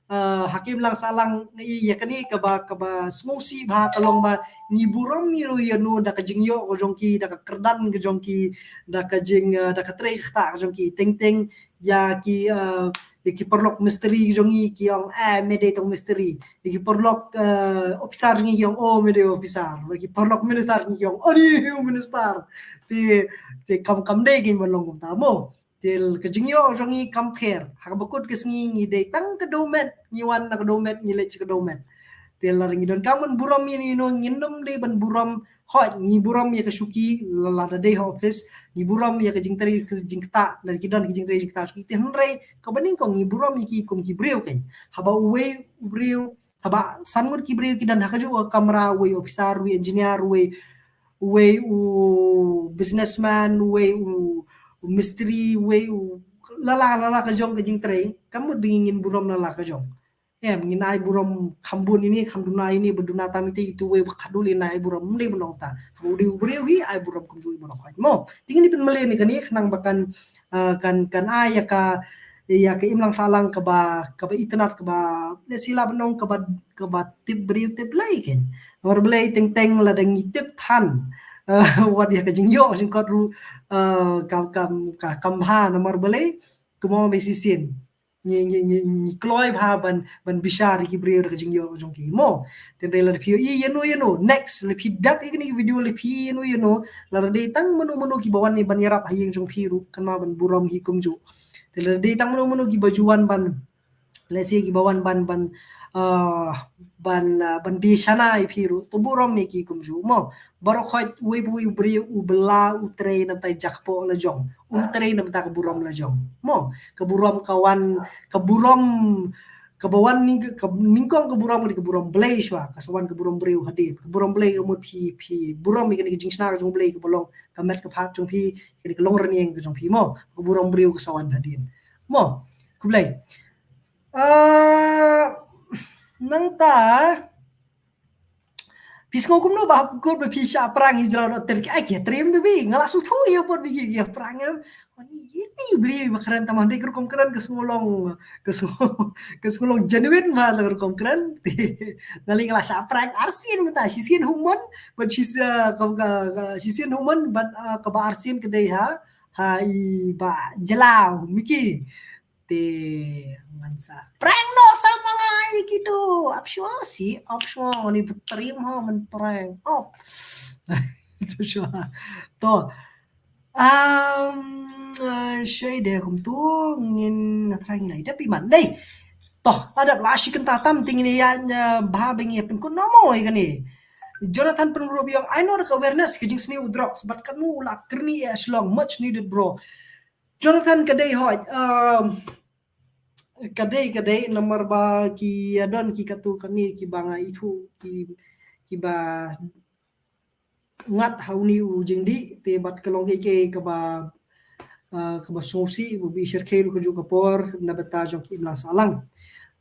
uh, ha ka imlang sahlang ïa kane kaba, kaba sngewsih bha ka long ba ngi burom ïa no ïa no da ka jingïoh ka jong ki, da ka kyrdan ka jong ki, da ka jing, uh, da ka trei kata ka jong ki. Teng teng ïa ki, uh, ïa ki paralok mistri jong ngi ki ong, eh, me dei tang mistri. Ïa ki paralok, uh, officer jong ngi ki ong, oh, me dei officer. Ïa ki paralok minister jong ngi ki ong, oh, dei minister. Te, te kam, kam dei kin ban long kumta mo. Te ka jingïoh jong ngi kam pher. Ha kaba kut ka sngi ngi dei tang ka dewmet, ngi wan na ka dewmet, ngi leit sha ka dewmet. Te lada ngi donkam ban burom ïa no ïa no, ngin nym dei ban burom, hooid, ngi burom ïa ka shuki, la, lada dei ha office, ngi burom ïa ka jingtrei, ka jingktah, lada ki don ka jingtrei jingktah shuki. Te hynrei kaba nyngkong ngi burom ïa ki kum ki briew kein. Haba uwei u briew, haba san ngut ki briew ki don ha kajuh ka kamra, uwei officer, uwei engineer, uwei, uwei u businessman, uwei u, u mistri, uwei u lala, lala ka jong ka jingtrei, kam mut ba ngin burom lala ka jong. Em, ngin ai burom kham bun ïa ine, kham duna ïa ine, ba duna tam ïa ite, ite uwei ba khatduh lei ngin ai burom, ym dei ban long ta. Haba u dei u briew hi, ai burom kumjuh ïa i ba la khot mo. Te ngin ïa pynmlien ïa kane khnang ba kan, eh, kan, kan ai ïa ka, ïa ka imlang sahlang kaba, kaba itynnad, kaba, lehse lah ban long kaba, kaba tip briew tip Blei kein. Namar balei teng teng lada ngi tip than, eh, wat ïa ka jingïoh jingkot ruh, eh, ka, ka, ka, kam bha namar balei, kumno ba shisien. Ngi, ngi, ngi, ngi kloi bha ban, ban bishar ïa ki briew da ka jingïoh jong ki mo. Te hynrei lada phi ïohi ïa no ïa no. Next, lada phi dap ïa kane ka video, lada phi ïohi ïa no ïa no. Lada dei tang mano mano kiba wan ban ïarap ha ïing jong phi ruh, kynmaw ban burom hi kumjuh. Te lada dei tang mano mano kiba ju wan ban, Lehse kiba wan ban, ban, ah, ban, ah, ban die shana ïa phi ruh, to burom ïa ki kumjuh mo. Baroh khoit uwei pa uwei u briew u bylla u trei na bynta i jaka poh la jong. Um trei na bynta ka burom la jong mo. Ka burom ka wan, ka burom kaba wan nyng-, ka nyngkong ka burom ka dei ka burom Blei shuwa, ka sa wan ka burom briew hadien. Ka burom Blei ka mut phi, phi burom ïa kane ka jingshna ka jong Blei kaba long ka met ka phad jong phi, kane ka long rynïeng ka jong phi mo. Ka burom briew ka sa wan hadien mo. Khublei. Ah, nangta phi sngew kumno ba hap kut ba phi shah prank hi jrong dot ter ki ai ki triem tu bi nga la sngewthuh ïa pot bi ki ki prank em. Ani ini bri ba kren ta man dei ka rukom kren ka sngew long, ka sngew, ka sngew long genuine ba la rukom kren. Nga li nga la shah prank arsien mynta shisien humon, but she's, uh, ka, ka, ka, shisien humon but, uh, kaba arsien ka dei ha, ha i ba jelaw Miki. Te ngan sa prank noh sa ma nga ïa kitu. Ap shuwa si, ap shuwa ni ba triem ha man prank. Oh. Tu shuwa. To. Um, uh, shai de kumtu ngin nga try ngi lai dep iman. Dei. To, la dep la shi kynta tam te ngin ïa, uh, bha ba ngi pynkut noh mo ïa kane. Jonathan Pynrup ïong, I know the awareness ka jingsniew drugs, but katno la kyrni ïa shlong, much needed bro. Jonathan ka dei hoi, um, ka dei, ka dei, namar ba ki, uh, don ki katu kane kiba nga ithuh, ki, kiba ngat ha une u jingdih, te bad ka long kaei kaei kaba, uh, kaba sngewsih, ba bi shyrkhei ruh kajuh ka por, na bynta jong ki imlang sahlang.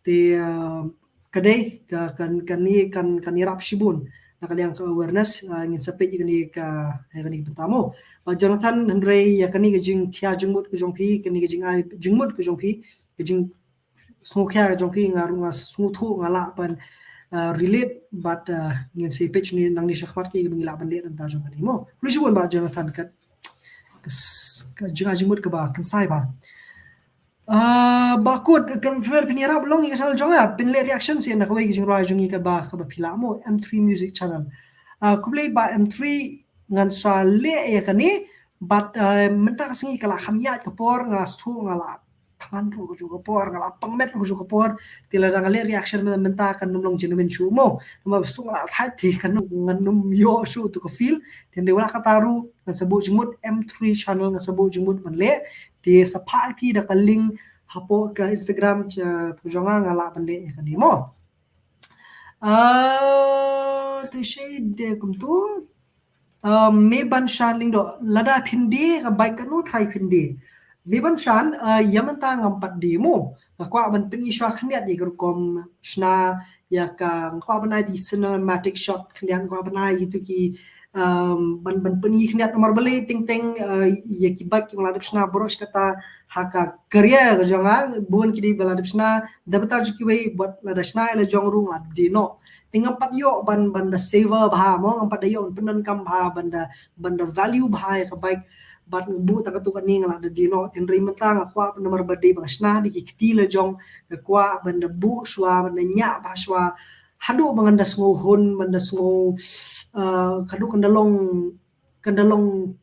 Te, uh, ka dei, ka, kan, kane, kan, kan ïarap shibun. Na ka liang ka awareness, uh, ngin sa peit ïa kane ka, ïa kane ka bynta mo. Bad Jonathan, hynrei ïa kane ka jingkhia jingmut ka jong phi, kane ka jingai jingmut ka jong phi, ka jing sngewkhia jong phi nga ruh nga sngewthuh nga lah ban, uh, relate bad, uh, ngin sa peit shane nangne shakhmat kiei kiba ngi lah ban leh na bynta jong kane mo. Khublei shibun Bah Jonathan ka, ka, ka jingai jingmut kaba kynsai bha. Uh, Bah Kut, kan phi, phin ïarap long ïa ka channel jong nga, phin leh reaction sha na kawei ka jingrwai jong ngi kaba, kaba phi lah mo, M three Music Channel. Uh, khublei Bah M three, ngan sa leh ïa kane, bad, uh, mynta ka sngi ka la kham ïaid ka por, nga la sngewthuh nga la thngan ruh kajuh ka por, nga la pangmet ruh kajuh ka por, te lada nga leh reaction mynta, mynta kan ym long genuine shuh mo. Namar ba shu nga la thait te kan ym, ngan ym ïoh shuh tu ka feel. Te hynrei wat la katta ruh ngan sa buh jingmut M three channel, ngan sa buh jingmut ban leh. Te sa phah ïa phi da ka link hapoh ka Instagram, uh, jong nga, nga lah ban leh ïa kane mo. Ah, te shai de kumtu. Ah, Meban Shan Lyngdoh, lada phin die ka bike kano trai phin die. Meban Shan, ah, ïa mynta ngam pat die mo. Nga kwah ban pyni shuwa khyndiat ïa ka rukom shna ïa ka, nga kwah ban ai di cinematic shot khyndiat, nga kwah ban ai itu ki, um, ban, ban pyni khyndiat namar balei teng teng, ah, ïa ki bike ki ba la dep shna baroh shi katta ha ka career ka jong nga, bun ki dei ba la dep shna da bynta jong kiwei, bad lada shna ïa la jong ruh nga die noh. Te ngam pat ïoh ban, ban da savor bha mo, ngam pat da ïoh ban pyndonkam bha, ban da, ban da value bha ïa ka bike. Bad nga buh tang katu kane nga la da die noh. Te hynrei mynta nga kwah namar ba dei ba nga shna da ki kti la jong, nga kwah ban da buh shuwa, ban da ñiah bha shuwa. Haduh ba ngan da sngew hun, ban da sngew, uh, haduh kan da long, kan da long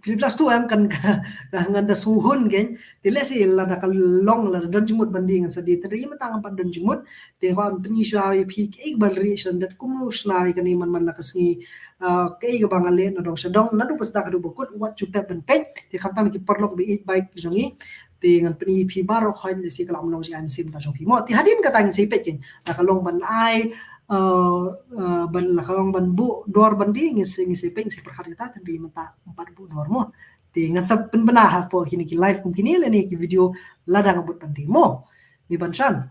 Philip Glass tu em kan ka, ka ngan da sngew hun kein. Te lehse lada ka long, lada don jingmut ban die ngan sa die. Te hynrei mynta ngam pat don jingmut. Te nga kwah ban pyni shuwa ïa phi kaei ba la rieh sha lyndet kumno shna ïa kane man man la ka sngi. Ah, kaei kaba nga leh na dong sha dong, naduh ba sdang haduh ba kut, wat ju pep ban peit. Te khamtam ki paralok ba ïeit bike jong ngi. Te ngan pyni ïa phi baroh khoit lehse ka la ym long jingïaid mynsiem ta jong phi mo. Te hadien kata ngin sa ïa peit kein. La ka long ban ai, uh, uh, ban la ka long ban buh dor ban die, ngin sa, ngin sa peit, ngin sa pyrkhat kata, te hynrei mynta ngam pat buh dor mo. Te ngan sa pynbna hapoh kine ki live kum kine lane ki video lada nga bud ban die mo. Meban Shan.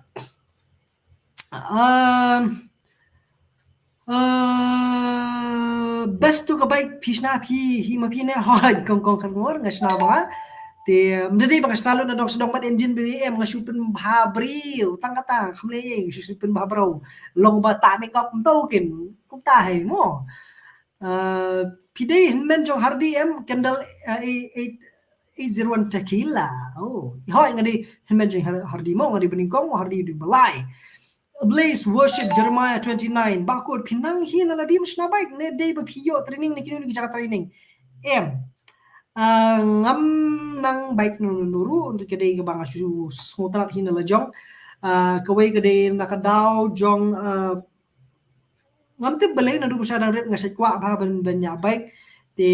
Um, uh, best tu ka bike phi shna phi hi ma phi ne hoi kong kong khat ngor nga shna ba nga. Te, um, ym dei ba nga shna lut na dong sha dong bad engine ba em, nga shu pynbha briew tang kata, kham lei nga shu pynbha briew. Long ba ta makeup ym tau kein, kumta hi mo. Uh, phi dei hynmen jong Hardi em, Kendall, uh, eight, eight, eight zero one Tequila. Oh, hoi nga dei hynmen jong Har-, Hardi mo, nga dei ba nyngkong, Hardi dei ba lai. Blaze Worship Jeremiah twenty-nine. Bah Kut phi nang hi na lade ym shna bike ne dei ba phi ïoh training na kino kino ki jaka training. Em. Ah, ngam nang bike no no ruh, ka dei kaba nga shu sngewtynnat hi na la jong. Ah, kawei ka dei na ka daw jong, ah, ngam tip balei naduh ba sha dang rit nga shait kwah bha ban, ban ñiah bike. Te,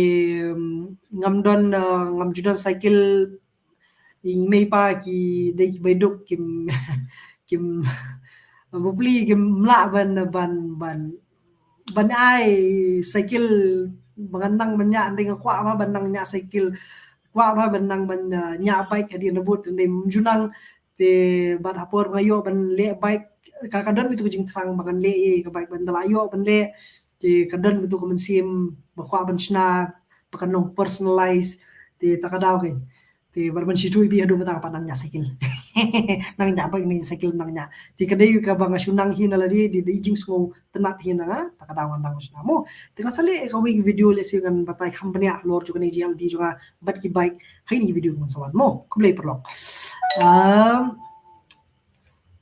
mm, ngam don, ah, ngam ju don cycle. I mei pa ki dei ki baiduk kim, kim, bapli kim lah ban, ban, ban, ban ai cycle ba ngan nang ban ñiah, hynrei nga kwah bha ban nang ñiah cycle, kwah bha ban nang ban, ah, ñiah bike hadien nabud, hynrei ym ju nang. Te bad ha por ba nga ïoh ban leh bike, ka, ka don kito ka jingthrang ba ngan leh ïa ka bike, ban da la ïoh ban leh, te ka don kito ka mynsiem ba kwah ban shna ba kan long personalize. Te ta ka daw kein. Te bad ban shu ïa phi haduh mynta pat nang ñiah cycle. Nang ñiah bike ne cycle nang ñiah. Te ka dei kaba nga shu nang hi na lade, dei, dei jingsngew tynnat hi na nga, ta ka daw ngan nang shna mo. Te ngan sa leh kawei ka video lehse ngan batai kham bniah halor jong kane ka jingïaid lynti jong nga bad ki bike ha kine ki video kaban sa wan mo. Khublei paralok. Um,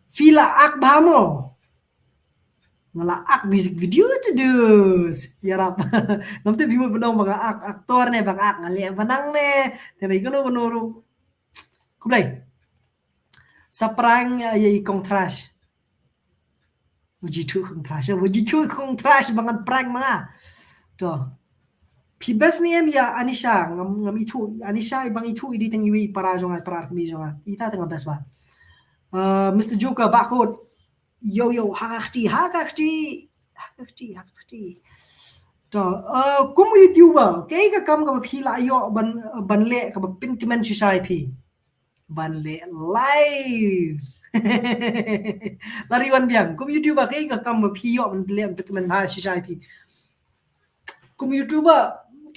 phi la ak bha mo? Nga la ak music video te dus. Ïarap. Ngam tip phi mut ban ong ba nga ak, actor ne ba nga ak, nga leh ba nang ne. Te na i kano kano ruh. Khublei. Sa prank ïa, ïa i Kong Thrash. Wa ji thuh Kong Thrash, wa ji thuh Kong Thrash ba ngan prank ma nga. To. Phi best ne em ïa Anisha, ngam, ngam ithuh, Anisha i bang ithuh i dei tang iwei i para jong nga, i para kmie jong nga. Ita tang best bha. Uh, Mister Joker, Bakut. Yo, yo, ha ka kti, ha ka kti, ha ka kti, ha ka kti. To, uh, kum YouTuber, kaei ka kam kaba phi la ïoh ban, ban leh kaba pynkmen shisha ïa phi? Ban leh live. La ri wan biang, kum YouTuber kaei ka kam ba phi ïoh ban leh pynkmen ha shisha ïa phi? Kum YouTuber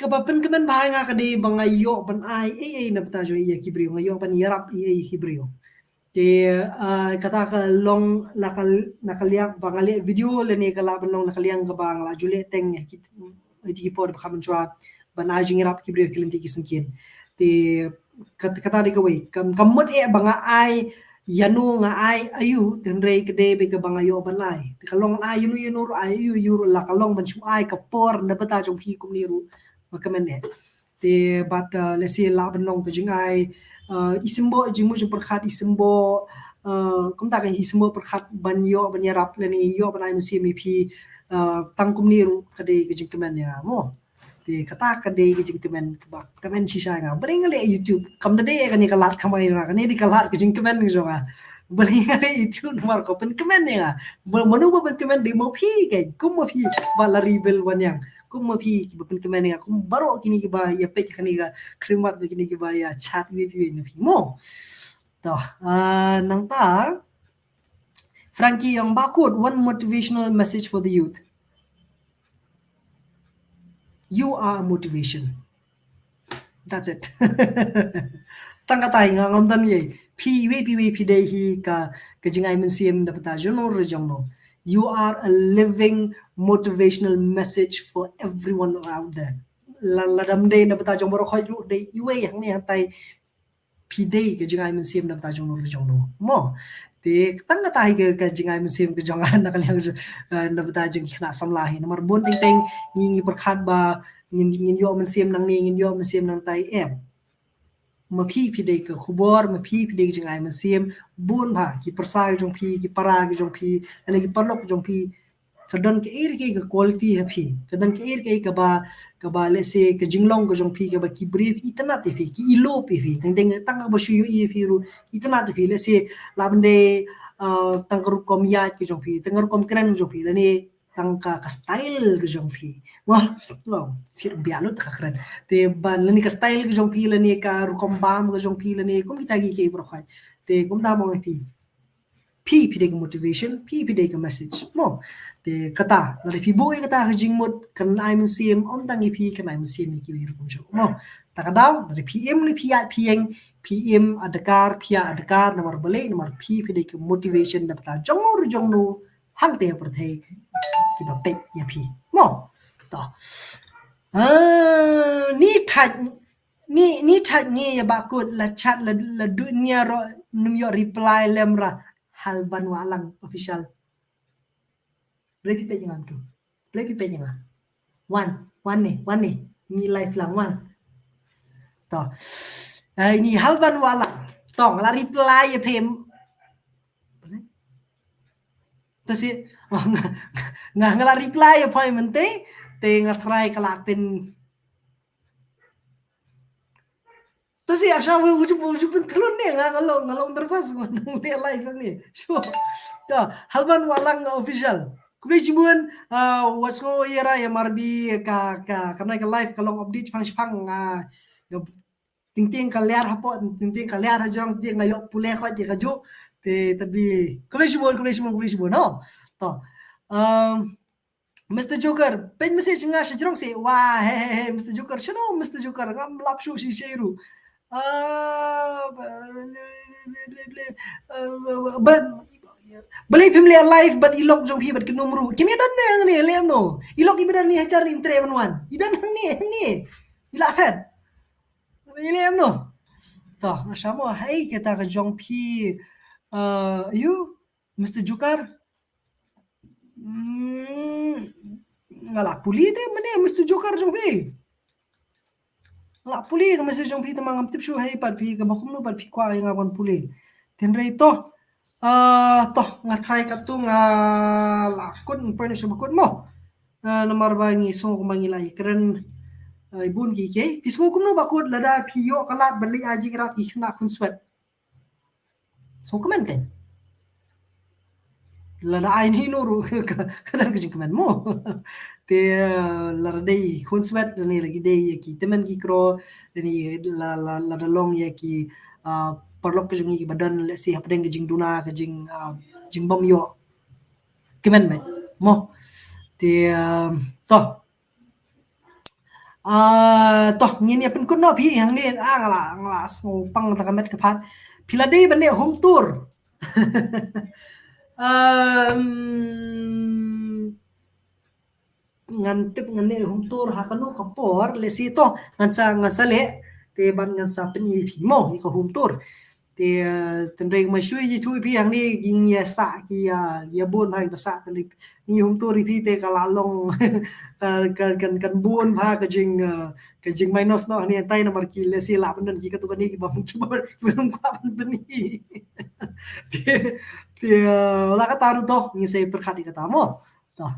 kaba pynkmen bha ïa nga ka dei ba nga ïoh ban ai ei ei na bynta jong ïa ki briew, nga ïoh ban ïarap ei ei ïa ki briew. Te, ah, kata ka long na ka, na ka liang ba nga leh video lane ka lah ban long na ka liang kaba nga la ju leh teng ïa ki, ïa ki por ba kham mynshwa ban ai jingïarap ki briew ki lynti ki syngkien. Te kat-, kata dei kawei. Kam, kam mut eh ba nga ai ïano, nga ai aiu, te hynrei ka dei beit kaba nga ïoh ban ai. Te ka long ai ïano ïano ruh, ai aiu aiu ruh, la ka long ban shu ai ka por na bynta jong phi kumne ruh, ba kmen eh. Te bad, uh, lehse lah ban long ka jingai, uh, i symboh, jingmut jingpyrkhat i symboh, uh, kumta ka i symboh pyrkhat ban ïoh ban ïarap lane ïoh ban ai mynsiem ïa phi, uh, tang kumne ruh ka dei ka jingkmen ïa nga mo. Te kata ka dei ka jingkmen kaba kmen shisha ïa nga. Balei nga leh YouTube? Kam da dei kane ka lad kamai ïa nga, kane dei ka lad ka jingkmen jong nga. Balei nga leh YouTube namar ka pynkmen ïa nga. Ba mano ba pynkmen, dei ma phi kein, kum ma phi ba la ri bel wan ïa nga. Kum ma phi kiba pynkmen ïa nga, kum baroh kine kiba ïa peit kane ka khlieh wat, ba kine kiba ïa chat iwei pa iwei na phi mo. To, ah, nangta Frankie ïa nga, Bakut, one motivational message for the youth. You are a motivation. That's it. Tang kata hi, nga ngam don ei ei. Phi iwei pa iwei phi dei hi ka, ka jingai mynsiem na bynta jong no re jong no. You are a living motivational message for everyone out there. La, lada ym dei na bynta jong baroh khoit ruh, dei iwei hangne hangtai, phi dei ka jingai mynsiem na bynta jong no re jong no mo. Te tang kata hi ka, ka jingai mynsiem ka jong nga na ka liang, eh, na bynta jong ki khynnah samla hi. Namar bun teng teng ngi, ngi pyrkhat ba ngin, ngin ïoh mynsiem nangne, ngin ïoh mynsiem nangtai, em. Ma phi phi dei ka khubor, ma phi phi dei ka jingai mynsiem. Bun bha ki pyrsa ki jong phi, ki para ki jong phi, lane ki paralok ki jong phi, ka don kaei re kaei ka quality ha phi, ka don kaei re kaei kaba, kaba lehse ka jinglong ka jong phi kaba ki briew ki itynnad ïa phi, ki ilup ïa phi. Teng teng tang kaba shu ïohi ïa phi ruh itynnad ïa phi. Lehse lah ban dei, uh, tang ka rukom ïaid ka jong phi, tang ka rukom kren ka jong phi, lane tang ka, ka style ka jong phi. Wah, wow, sir biang lut ka kren. Te ban lane ka style ka jong phi, lane ka rukom bam ka jong phi, lane kum kita ki, ki baroh khoit. Te kumta mo ïa phi. Phi phi dei ka motivation, phi phi dei ka message mo. Te kata, lada phi buh ïa kata ka jingmut, kan ai mynsiem ym tang ïa phi, kan ai mynsiem ïa kiwei ruh kumjuh mo. Ta ka daw, lada phi im lane phi ïaid phi ïeng, phi im adkar, phi ïaid adkar, namar balei, namar phi phi dei ka motivation na bynta jong no re jong no hangtei ha pyrthei kiba peit ïa phi mo. To. Ah, ni thait, ni, ni thait ngi ïa Bakut, la chat la, la duh nia ruh nym ïoh reply lem ra. Halban Wahlang Official. Balei phi peit ïa nga tu? Balei phi peit ïa nga? Wan, wan ne, wan ne. Ngi live lang, wan. To. Ai ni Halban Wahlang. To nga la reply ïa phi. To si nga, nga, nga la reply appointment te, te nga try ka la pyn. To si asha wu ju ju pyn thlun ne nga, nga long, nga long nervous nga nang le live ni. Sure. To Halban Walang Official. Khublei shibun, uh, was ngo ïa ra ïa marbi ka, ka, ka nai ka live ka long update shipang shipang nga, nga ting ting ka liar hapoh, ting ting ka liar hajrong, ting nga ïoh pule khot ïa ka ju. Te tadbi khublei shibun, khublei shibun, khublei shibun, no. To. Um, Mister Joker, pyn message nga shajrong si. Wah, he he he, Mister Joker, shano Mister Joker, ngam lap shuh shi shi ruh. Ah, ba, ble, ble, ble, ble, ah, ba, ba, balei phim leh live bad i lok jong phi bad kynum ruh. Kim ïa don ne hangne, leh em no. I lok i ba don ni hajar im treh ban wan. I don hangne, hangne. I la khat. Leh em no. To, nga sha mo, hai kata ka jong phi, uh, you, Mister Jukar. Hmm, nga la pule te mane Mister Jukar jong phi. Nga la pule ka message jong phi te ma ngam tip shuh hai pat phi ka ba kumno pat phi kwah ïa nga ban pule. Tynrai to. Ah, to nga try katto nga la kut, poi na shu ba kut mo. Ah, namar ba ngi sngew kumba ngi la ïakren, ah, i bun ki ki. Phi sngew kumno ba kut lada phi ïoh ka lad ban leit ai jingïarap ki khynnah khunswet? Sngew kmen kein. Lada ai ni no ruh ka, ka don ka jingkmen mo. Te, ah, lada dei khunswet, lane lada dei ïa ki tymmen ki kro, lane la, la, lada long ïa ki, ah, paralok ka jong ngi ki ba don, let's say, hapdeng ka jingduna, ka jing, ah, jingbym ïoh. Kmen beit mo. Te, ah, to. Ah, to ngin ïa pynkut noh phi hangne, ah, nga la, nga la sngew pang ta ka met ka phad. Phi la dei ban leh home tour. Um, ngan tip ngan leh home tour ha kano ka por, let's say to ngan sa, ngan sa leh te ban ngan sa pyni phi mo ïa ka home tour. Te, eh, tynrai ma shu ïa tu phi hangne ngi ïa sah ki, ah, ïa bun ha ki ba sah te lip. Ngi home tour ïa phi te ka la long ka, ka, kan, kan bun ha ka jing, ah, ka jing minus noh hangne tai namar ki leh si lah ban don ki katu kane ki bym, ki bym, ki bym kwah ban pyni. Te, te, ah, la kata ruh to ngi sa pyrkhat ïa kata mo. To.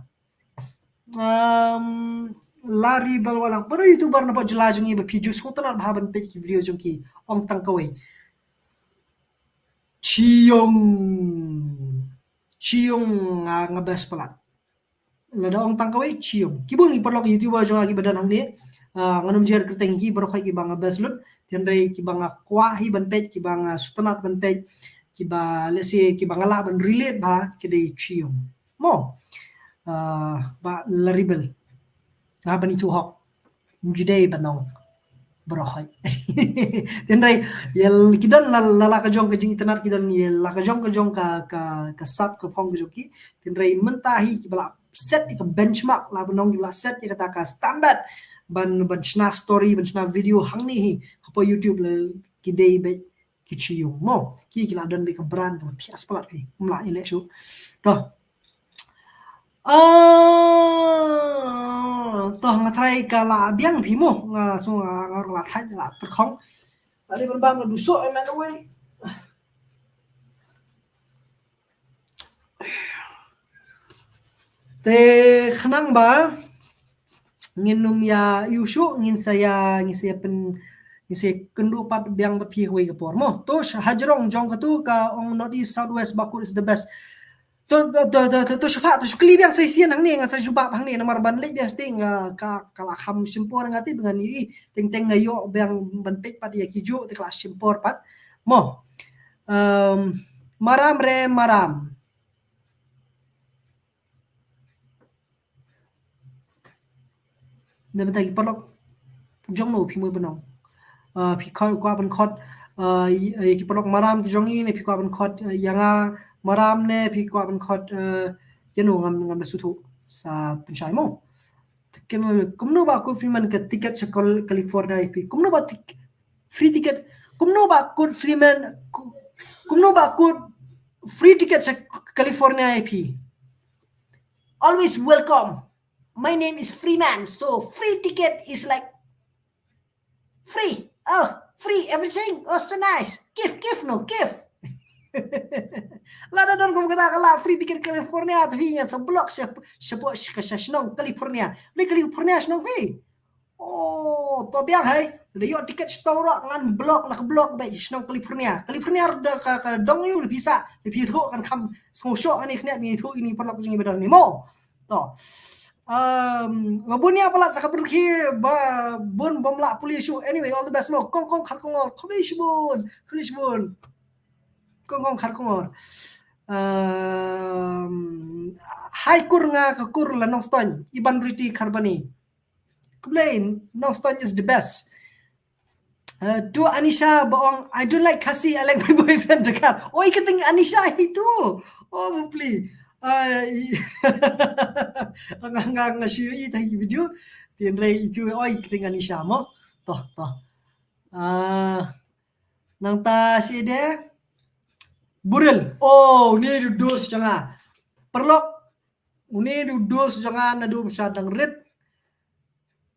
Um, Larry Balwalang. Para YouTuber na pdeng jylla jong ngi ba phi ju sngewtynnat bha ban peit ki video jong ki. Ong tang kawei. Chiong. Chiong nga, nga best palat. Lada ong tang kawei Chiong. Ki bun ki paralok YouTuber jong nga ki ba don hangne. Ah, ngan ym jer kyrteng ki baroh ki ba nga best lut. Tynrai ki ba nga kwah hi ban peit, ki ba nga sngewtynnat ban peit. Ki ba, let's say, ki ba nga lah ban relate bha ki dei Chiong. Mo. Ah, ba Larry Bal. Nga ban itu hok. Mjidai banong. Baroh. Tynrai ïa ki don la, la, la ka jong ka jingtynnat ki don ïa la ka jong ka jong ka, ka, ka sap ka phong ka jong ki. Tynrai mynta hi ki ba la set ïa ka benchmark la banong ki ba la set ïa kata ka standard. Ban, ban shna story, ban shna video hangne hi. Hapoh YouTube la ki dei beit ki Chiong mo. Ki, ki la don beit ka brand ka thiah splat hi. Ym lah ïaleh shuh. To. Ah, to nga try ka la biang phi mo. Nga sngew nga, nga la thait la tyrkhong. Tadi ban bam la dusoh em anyway. Te khnang ba ngin ym ïa ïu shuh, ngin sa ïa, ngin sa ïa pyn, ngin sa ïa kynduh pat biang bad phi kawei ka por mo. To hajrong jong katu ka ong North East South West Bakut is the best. To, to, to, to, to, to shu pat, to shu kylli biang sa shisien hangne, nga sa jubab hangne namar ban leit biang sting, ah, ka, ka la kham shim por nga te ba ngan ïohi, teng teng nga ïoh biang ban peit pat ïa ki juh te ka la shim por pat. Mo. Um, maram re maram. Na bynta ki paralok jong no phi mo Banong. Ah, phi kwah, kwah ban khot, ah, ïa, ïa ki paralok maram ki jong ngi ne phi kwah ban khot, ah, ïa nga maram ne phi kwah ban khot, ah, ïa no ngam, ngam da sngewthuh sa pynshai mo. Te kin kumno ba kut free man ka ticket sha Col-, California ïa phi. Kumno ba tik-, free ticket. Kumno ba kut free man, ku-, kumno ba kut free ticket sha California ïa phi. Always welcome. My name is Freeman, so free ticket is like free. Oh, free everything. Oh, so nice. Gift, gift, no, gift. Lada don kum kata ka lad free ticket California, te phi ngan sa block sha, sha, sha, sha shnong California. Balei California shnong phi? Oh, to biang hai. Da ïoh ticket sha to ruh ngan block la ka block beit shnong California. California da ka, ka dong ïu la pisa, la phi thuh kan kham sngewshoh ani khniat ni thuh ini paralok jong i ba don ni mo. To. Um, ba bun ïa palat sa ka pyrkhi ba bun bym lah pule shuh. Anyway, all the best mo. Kong Kong Kharkongor. Khublei shibun. Khublei shibun. Kong Kong Kharkongor. Um, hai kur nga ka kur la Nongstoiñ. Iban Riti Kharbani. Khublei, Nongstoiñ is the best. Uh, to Anisha ba ong, "I don't like Khasi, I like my boyfriend Dkhar." Oi, ka teng Anisha hi tu. Oh, mupli. Uh, nga, nga, nga shu i ta hi video. Tin rei itu, oi, ka teng Anisha mo. Toh, toh. Uh, nangta shi de. Buril. Oh, ni du dus jong nga. Paralok. Uni du dus jong nga naduh ba sha dang rit.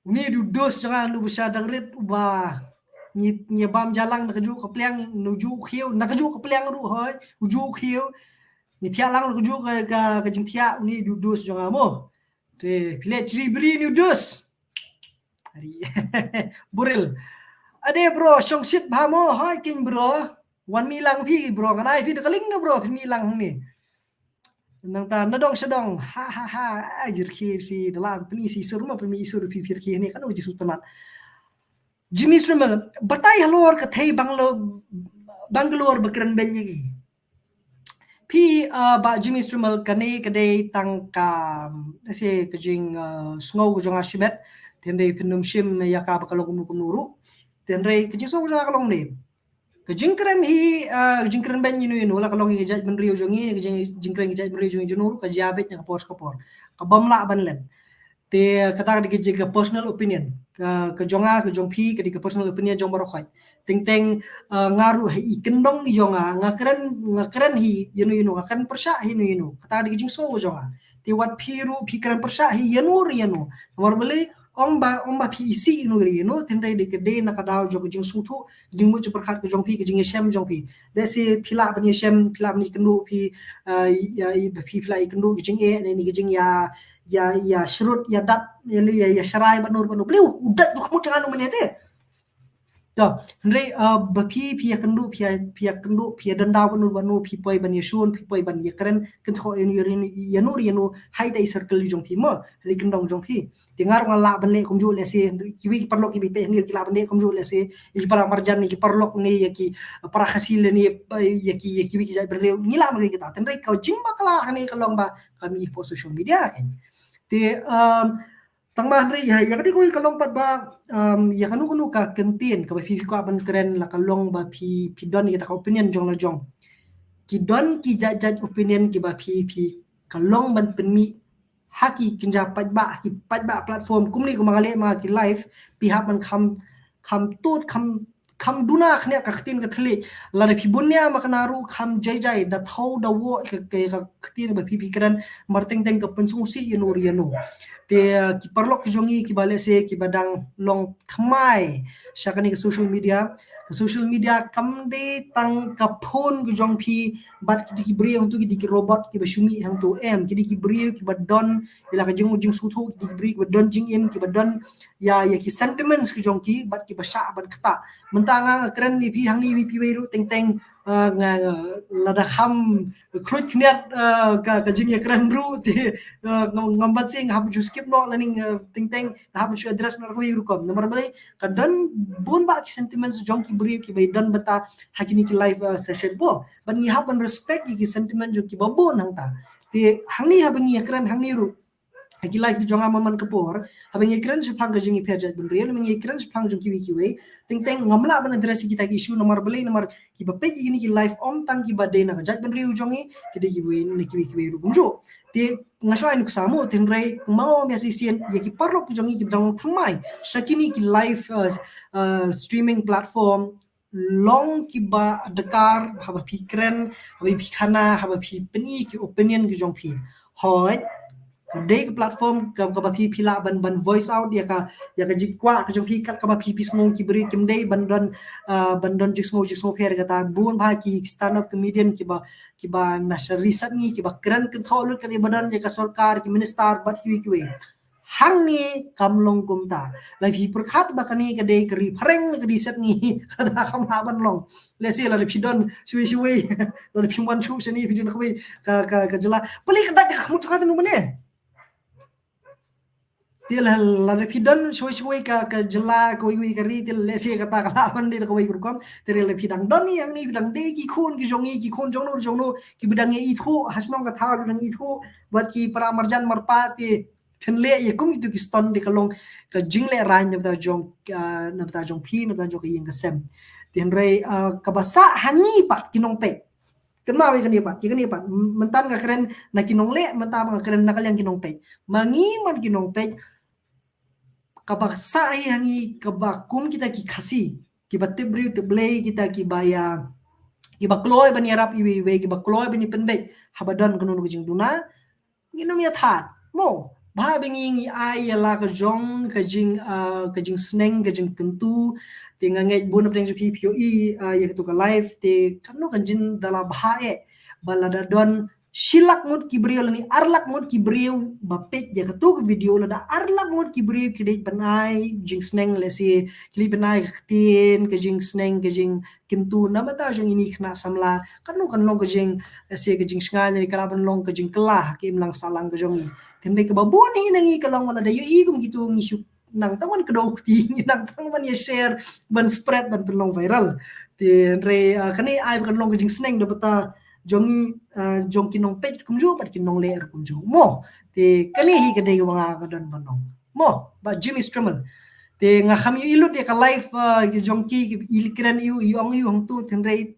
Uni du dus jong nga naduh ba sha dang rit uba ngi, ngi bam jalang na kajuh ka pliang, na kajuh khiew, na kajuh ka pliang ruh hoi, ujuh khiew. Ngi thiah lang na kajuh ka, ka, ka jingthiah, uni du dus jong nga mo. Te, phi leh jri bri ni u dus. Ari. Buril. Ade bro, shong shit bha mo, hoi king bro. Wan mi lang phi bro, ngan ai phi da ka link na bro, phi mi lang ni. Nangta na dong sha dong, ha ha ha, ai jir khi phi da lang phi ni si sur mo, phi mi sur phi phi khi ni kan u jisur tamat. Jimmy Streamer, batai halor ka thei Bangalore, Bangalore ba kren beiñ ïa ki. Phi, uh, ba Jimmy Streamer kane ka dei tang ka, let's say, ka jing, uh, sngew ka jong nga shibet, te hynrei phin ym shim ïa ka ba ka long kumno kumno ruh. Te hynrei ka jing sngew ka jong nga ka long ne. Ka jingkren hi, uh, ka jingkren beiñ ïa no ïa no la ka long ïa ka jaitbynriew jong ngi, ka jing, jingkren ka jaitbynriew jong ngi jong no ruh ka jia beit ïa ka por sha ka por. Ka bym lah ban len. Te kata ka dei ka jing ka personal opinion. Ka, ka jong nga, ka jong phi, ka dei ka personal opinion jong baroh khoit. Teng teng, uh, nga ruh ha i kyndong i jong nga, nga kren, nga kren hi ïa no ïa no, nga kren pyrshah hi ïa no ïa no. Kata ka dei ka jingsngew ka jong nga. Te wat phi ruh phi kren pyrshah hi ïa no ïa no. Namar balei ong ba, ong ba phi isih ïa no ïa no, te hynrei dei ka dei na ka daw jong ka jingsngewthuh, ka jingmut jingpyrkhat ka jong phi, ka jingïashem jong phi. Let's say phi lah ban ïashem, phi lah ban ïakynduh, phi, uh, ïa, ïa, phi, phi lah ïakynduh ka jingeh, ne ni ka jingïa, ïa, ïa shrut, ïa dat, ïa, ïa, ïa sharai bad no bad no. Balei u dat ba ka mut jong nga no mane te. To, hynrei, uh, ba phi, phi ïakynduh, phi ïa, phi ïakynduh, phi ïadon daw bad no bad no, phi poi ban ïashun, phi poi ban ïakren, kynthoh ïa no ïa no, ïa no ïa no, ha ita i circle jong phi mo, ha i kyndong jong phi. Te nga ruh nga lah ban leh kumjuh lehse, kiwei ki paralok kiba peit hangne ki lah ban leh kumjuh lehse, ïa ki para marjan ne ki paralok ne, ïa ki para Khasi lane, ïa ki, ïa kiwei ki jaitbynriew, ngi lah ban ri kata. Te hynrei ka jingbakla hangne ka long ba ka mih hapoh social media kan. Te, um, tang ba hynrei ïa, ïa ka dei kawei ka long pat ba, um, ïa kano kano ka kyntien kaba phi, phi kwah ban kren la ka long ba phi, phi don ïa kata ka opinion jong la jong. Ki don ki jait jait opinion kiba phi, phi ka long ban pynmih ha ki kynja paidbah, ha ki paidbah platform, kumne kumba nga leh ma ki live, phi hap ban kham, kham tut, kham, kham duna khniat ka ktien ka thylliej. Lada phi bun nia ma kane ruh kham jai jai, da thaw da woh ka, ka, ka ktien ba phi phi kren, namar teng teng ka pynsngewsih ïa no ïa no. Te, uh, ki paralok ki jong ngi kiba lehse kiba dang long thymmai sha kane ka social media, ka social media kam dei tang ka phone ka jong phi, bad ki dei ki briew hangtu ki dei ki robot kiba shu mih hangtu em, ki dei ki briew kiba don ïa la ka jing, jingsngewthuh, ki dei ki briew kiba don jingim, kiba don ïa, ïa ki sentiments ki jong ki, bad kiba shah ban ktah. Mynta nga kren ïa phi hangne ïa phi wei ruh teng teng, uh, nga, lada kham khluit khniat, uh, ka, ka jingïakren ruh te, uh, ngam, ngam banse nga hap ju skip noh lane, uh, teng teng nga hap ju address noh kawei rukom. Namar balei ka don bun bah ki sentiments jong ki briew kiba don bynta ha kine ki live, uh, session bo. Bad ngi hap ban respect ïa ki sentiment jong kiba bun hangta. Te hangne haba ngi ïakren hangne ruh ha ki live ki jong nga man man ka por, haba ngi kren shaphang ka jingïapher jaitbynriew, haba ngi kren shaphang jong kiwei kiwei, teng teng ngam lah ban address ïa kita ki issue namar balei, namar kiba peit ïa kine ki live ym tang kiba dei na ka jaitbynriew jong ngi, ki dei kiwei na kiwei kiwei ruh kumjuh. Te nga shu ai nuksa mo, te hynrei kumba ong biang shisien, ïa ki paralok ki jong ngi kiba dang long thymmai sha kine ki live, uh, uh, streaming platform, long kiba adkar haba phi kren, haba phi khana, haba phi pyni ki opinion ki jong phi. Hooid. Ka dei ka platform ka, kaba phi, phi lah ban, ban voice out ïa ka, ïa ka jingkwah ka jong phi, kat kaba phi, phi sngew ki briew kim dei ban don, ah, ban don jingsngew, jingsngewpher. Kata bun bha ki stand up comedian kiba, kiba na sha ri sepngi kiba kren kynthoh lut kat ïa ba don ïa ka sorkar, ki minister bad kiwei kiwei. Hangne kam long kumta. Lada phi pyrkhat ba kane ka dei ka ri phareng, ka ri sepngi, kata kam lah ban long. Lehse lada phi don shawei shawei, lada phi wan shuh shane, phi don kawei ka, ka, ka jylla, pali ka dei ka khmut ka tanu mane. Te la, lada phi don shawei shawei ka, ka jylla, kawei kawei ka ri, te lehse kata ka lah ban dei da kawei ka rukom. Te lada phi dang don ïa hangne, phi dang dei ki khun ki jong ngi, ki khun jong no jong no kiba dang ïaithuh ha shnong ka thaw, kiba dang ïaithuh bad ki para marjan marpa, te phin leh ïa kum kitu ki stunt, te ka long ka jinglehrain na bynta jong, ah, na bynta jong phi, na bynta jong ka ïing ka sem. Te hynrei, ah, kaba sah ha ngi pat ki nongpeit. Kynmaw ïa kane pat, ïa kane pat. M-, mynta nga kren na ki nongleh, mynta nga kren na ka liang ki nongpeit. Ma ngi man ki nongpeit, kaba sah ïa ngi kaba kum kita ki Khasi, kiba tip briew tip Blei, kita kiba ïa, kiba kloi ban ïarap iwei iwei, kiba kloi ban ïapynbeit haba don kano kano ka jingduna, ngin ym ïa thad. Mo, bha ba ngi, ngi ai ïa la ka jong ka jing, ah, ka jingsneng, ka jingkyntu. Te nga ngeit bun na pdeng jong phi phi ïohi, ah, ïa katu ka live, te kano kan jin da la bha eh ba lada don shi lak ngut ki briew lane ar lak ngut ki briew ba peit ïa katu ka video, lada ar lak ngut ki briew ki leit ban ai jingsneng, lehse ki leit ban ai ka ktien, ka jingsneng, ka jingkyntu na bynta jong ine i khynnah samla, kano kan long ka jing, lehse ka jingshngaiñ, lane ka lah ban long ka jingkylla ha ka imlang sahlang ka jong ngi. Te hynrei kaba bun hi na ngi ka long ba lada ïohi kum kitu ngi shu nang tang ban kdew kti, ngi nang tang ban ïa share, ban spread, ban pynlong viral. Te hynrei, ah, kane ai ba kan long ka jingsneng na bynta jong ngi, ah, jong ki nongpeit kumjuh bad ki nongleh ruh kumjuh. Mo, te kane hi ka dei kaba nga ka don ban ong. Mo, Bah Jimmy Strummel. Te nga kham ïohi lut ïa ka live, ah, jong ki, ki i kren ïa u, i ong ïa u hangtu, te hynrei,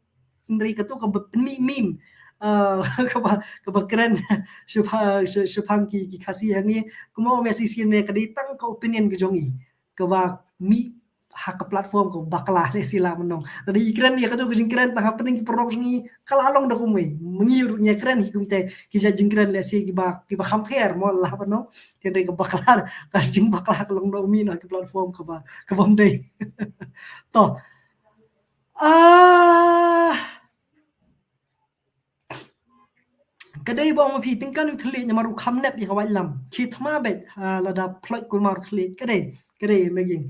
hynrei katu kaba pynmih meme, ah, kaba, kaba kren shaphang, sha-, shaphang ki, ki Khasi hangne. Kumno me shisien ne, ka dei tang ka opinion ka jong i kaba mih ha ka platform kaba bakla, lehse lah ban ong. Lada i kren ïa katu ka jingkren tang hapdeng ki paralok jong i, ka la long da kumwei. Ma ngi ruh ngi kren hi kumta ki jait jingkren, lehse kiba, kiba kham pher, mo, lah ban ong. Te hynrei ka bakla, ka jingbakla ka long da u mih na ki platform kaba, kaba ym dei. To. Ah, ka dei ba ong ma phi, tyngka u thylliej namar u kham nep ïa ka waitlam. Ki thma beit, ah, lada ploit kulmar u thylliej. Ka dei, ka dei, Maggie.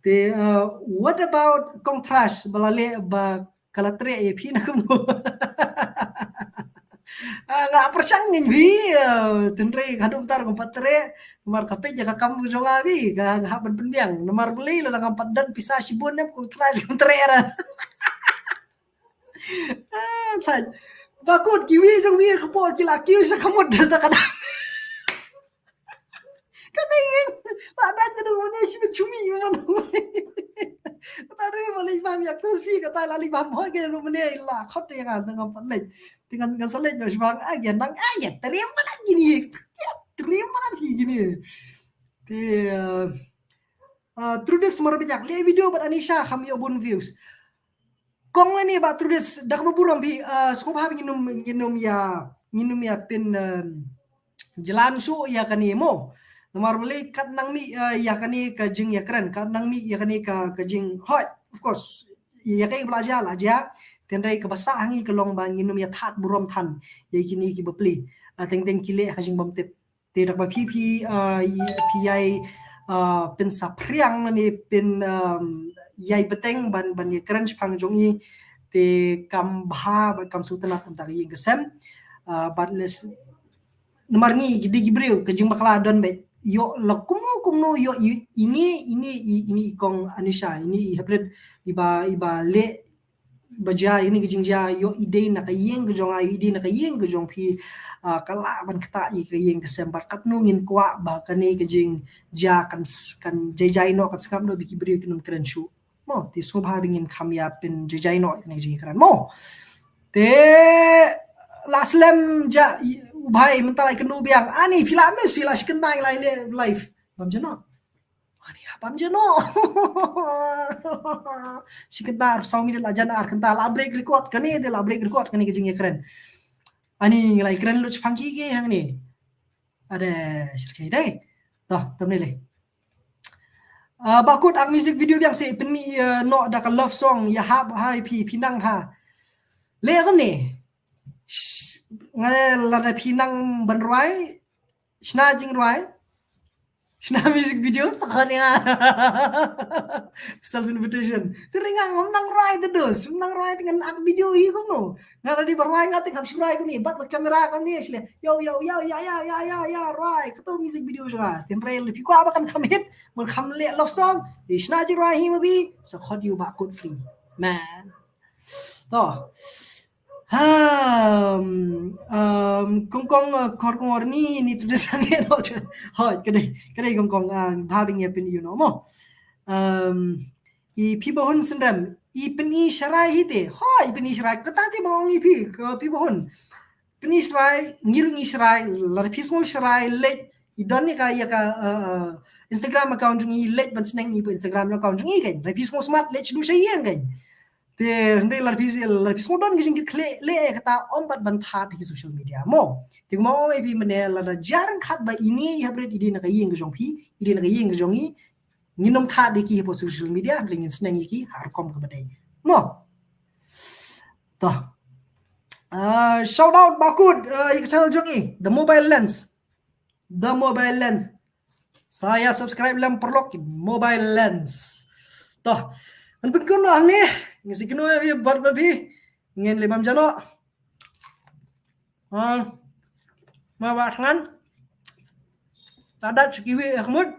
Te, ah, what about Kong Thrush, ba la leh ba ka la treh ïa phi na kumno? Ah, nga pyrshang ngin phi, ah, te hynrei haduh mynta ruh kam pat treh, namar ka peit ïa ka kam jong nga phi, ka, ka hap ban pynbiang. Namar balei, lada ngam pat don pisa shibun ne Kong Thrush kam treh ra. Ah, thait. Ba kut kiwi jong wi ka por ki la kiew sha ka mut da ka dang. Ka dei ngin. La dang ka dang mane shi ban shumi man. Kata re ba lei bam yak terus wi kata la lei bam hoi ke lu mane la khot de ngan ngam pat lei. Te ngan, ngan sa lei no shi bang a gen nang a gen triem ba la kini. Triem ba la kini. Te, ah, Trudis Marbinyak, leh video bad Anisha kham ïoh bun views. Kong lane Bah Trudis, da kaba burom phi, ah, sngewbha ngin ym, ngin ym ïa, ngin ym ïa pyn, em, jlan shuh ïa kane mo. Namar balei kat nang mih, eh, ïa kane ka jingïakren, kat nang mih ïa kane ka, ka jing, hoi, of course, ïa kaei ba la jia, la jia. Te hynrei kaba sah ha ngi ka long ba ngin ym ïa thad burom than ïa kine kiba plie. Ah, teng teng ki leh ka jingbymtip. Te da kaba phi, phi, ah, i, phi ïai, ah, pynsaphriang lane pyn, um, ïai bteng ban, ban ïakren shaphang jong i, te kam bha bad kam sngewtynnat na ka bynta ka ïing ka sem. Ah, bad lehse namar ngi ki dei ki briew, ka jingbakla don beit. Ïoh la kumno kumno ïoh i, ine, ine, i, ine i Kong Anisha, ine i haprit, iba, iba leh ba jia ine ka jingjia, ïoh i dei na ka ïing ka jong nga, ïoh i dei na ka ïing ka jong phi, ah, ka lah ban ktah ïa ka ïing ka sem. Bad katno ngin kwah ba kane ka jingjia kan s-, kan jai jai noh, kan sngap noh, ba ki briew kin ym kren shuh. Mo, te sngewbha ba ngin kham ïa pynjai jai noh ïa kane ka jingkren mo. Te la slem ja i, u bhai mynta la ïakynduh biang. Ani phi la miss, phi la shi kynta la leh live. Bam jia noh. Ani hap bam jia noh. Shi kynta ar saw minit la jan ar kynta la break record kane, te la break record kane ka jingïakren. Ani ngi la ïakren lut shaphang ki ki hangne. Ade, shirkhei dei. Toh, tam ni leh. Ah, ba kut ak music video biang se pynmih, eh, noh da ka love song, ïa hap ha phi, phi nang ha. Leh kumne. Sh-, nga lada phi nang ban rwai, shna jingrwai. Shna music video, sa khot ïa nga. Self invitation. Te ring nga ngam nang rwai te dos, ngam nang rwai te ngan ak video hi kumno. Nga ready ba rwai nga te kham shu rwai kumne, bat ba camera kumne, shu leh, yo, yo, yo, ya, ya, ya, ya, ya, rwai. Kato music video shu nga. Te hynrei lada phi kwah ba kan kham hit, ban kham leh love song. Te shna jingrwai hi ma phi, sa khot ïa u Bah Kut free. Man. Toh. Um, um, kong kong, uh, kor kong or ni, ni tu desa nge no. Hoi, ka dei, ka dei kong kong, uh, bha bing ya pyn ïa u no mo. Um, i phi ba hun syndem, i pyn i sharai hi te. Hoi, i pyn i sharai, kata te ba ong i phi, ka phi ba hun. Pyn i sharai, ngi ruh ngi sharai, lada phi sngew sharai, leit, i don ïa ka, ïa ka, uh, uh, Instagram account jong i, leit ban sneng i ba Instagram account jong i kan. Lada phi sngew smat, leit shu sha i kan. Te hynrei lada phi, lada phi sngew don ki jingkit khlieh, leh kata ym pat ban thad ha ki social media mo. Te kumba ong ïa phi mynne, lada jar ryngkat ba ine i hapdeng i dei na ka ïing ka jong phi, i dei na ka ïing ka jong i, ngin ym thad ïa ki hapoh social media, hynrei ngin sneng ïa ki ha rukom kaba dei. Mo. Toh. Ah, shout out ba kut, ah, ïa ka channel jong i, The Mobile Lens. The Mobile Lens. Sa ïa subscribe lem paralok, Mobile Lens. Toh, ngan pynkut noh hangne, ngin sa ïakynduh ïa bad bad phi, ngin leit bam ja noh. Ah, ma ba thngan. Tadat sa kiwi ïa khmut.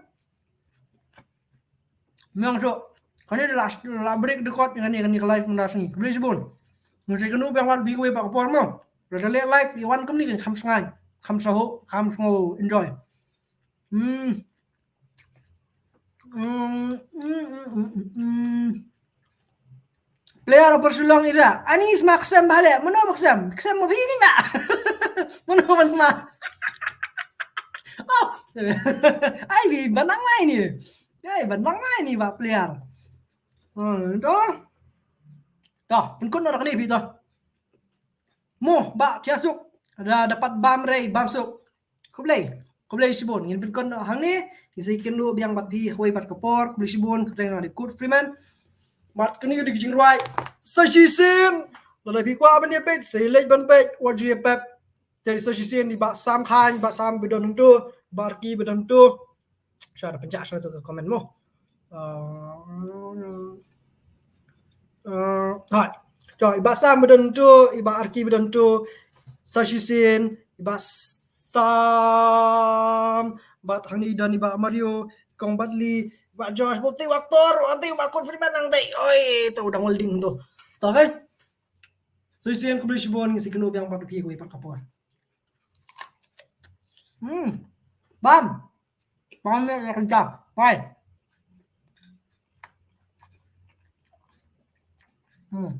Meng suk. Kane la, la break record kane, kane ka live mynta sngi. Khublei shibun. Ngin sa ïakynduh biang bad phi kawei pat ka por mo. Lada leh live ïa wan kumne kan kham sngew, kham sngewsuk, kham sngew enjoy. Hmm. Hmm, hmm, hmm, hmm, hmm. Player Upper Shillong ira. Ani sma ksem bha leh. Mano ba ksem? Ksem ma phi ni ba? Mano ban sma? Oh. Ai, bi ban nang lai ni. Ai, ban nang lai ni ba player. Hmm, to. To, pynkut noh da kane phi to. Mo, ba, khia suk. Da, da pat bam rei, bam suk. Khublei. Khublei shibun. Ngin pynkut noh hangne. Ngin sa ïakynduh biang bad phi kawei pat ka por. Khublei shibun. Kata nga dei Kut Freeman. Bad kane ka dei ka jingrwai Sa Shisien. Lada phi kwah ban ïa peit, sa leit ban peit. Wat ju ïa pep. Te Sa Shisien i Bah Sam Khan, Bah Sam ba don hangto, Bah Arki ba don hangto. Shuwa da pynjah shuwa to ka comment mo. Uh, uh, hai. To, i Bah Sam ba don hangto, i Bah Arki ba don hangto, Sa Shisien, i Bah Sam, bad hangne i don i Bah Mario, Kong Badli, Bah Josh, bad te Bah Tor, bad te Bah Kut Freeman nangtei. Oi, to u dang holding to. To kan? Sa Shisien, khublei shibun, ngin sa ïakynduh biang bad phi kawei pat ka por. Hmm. Bam. Bam ne ka jam. Bye. Hmm.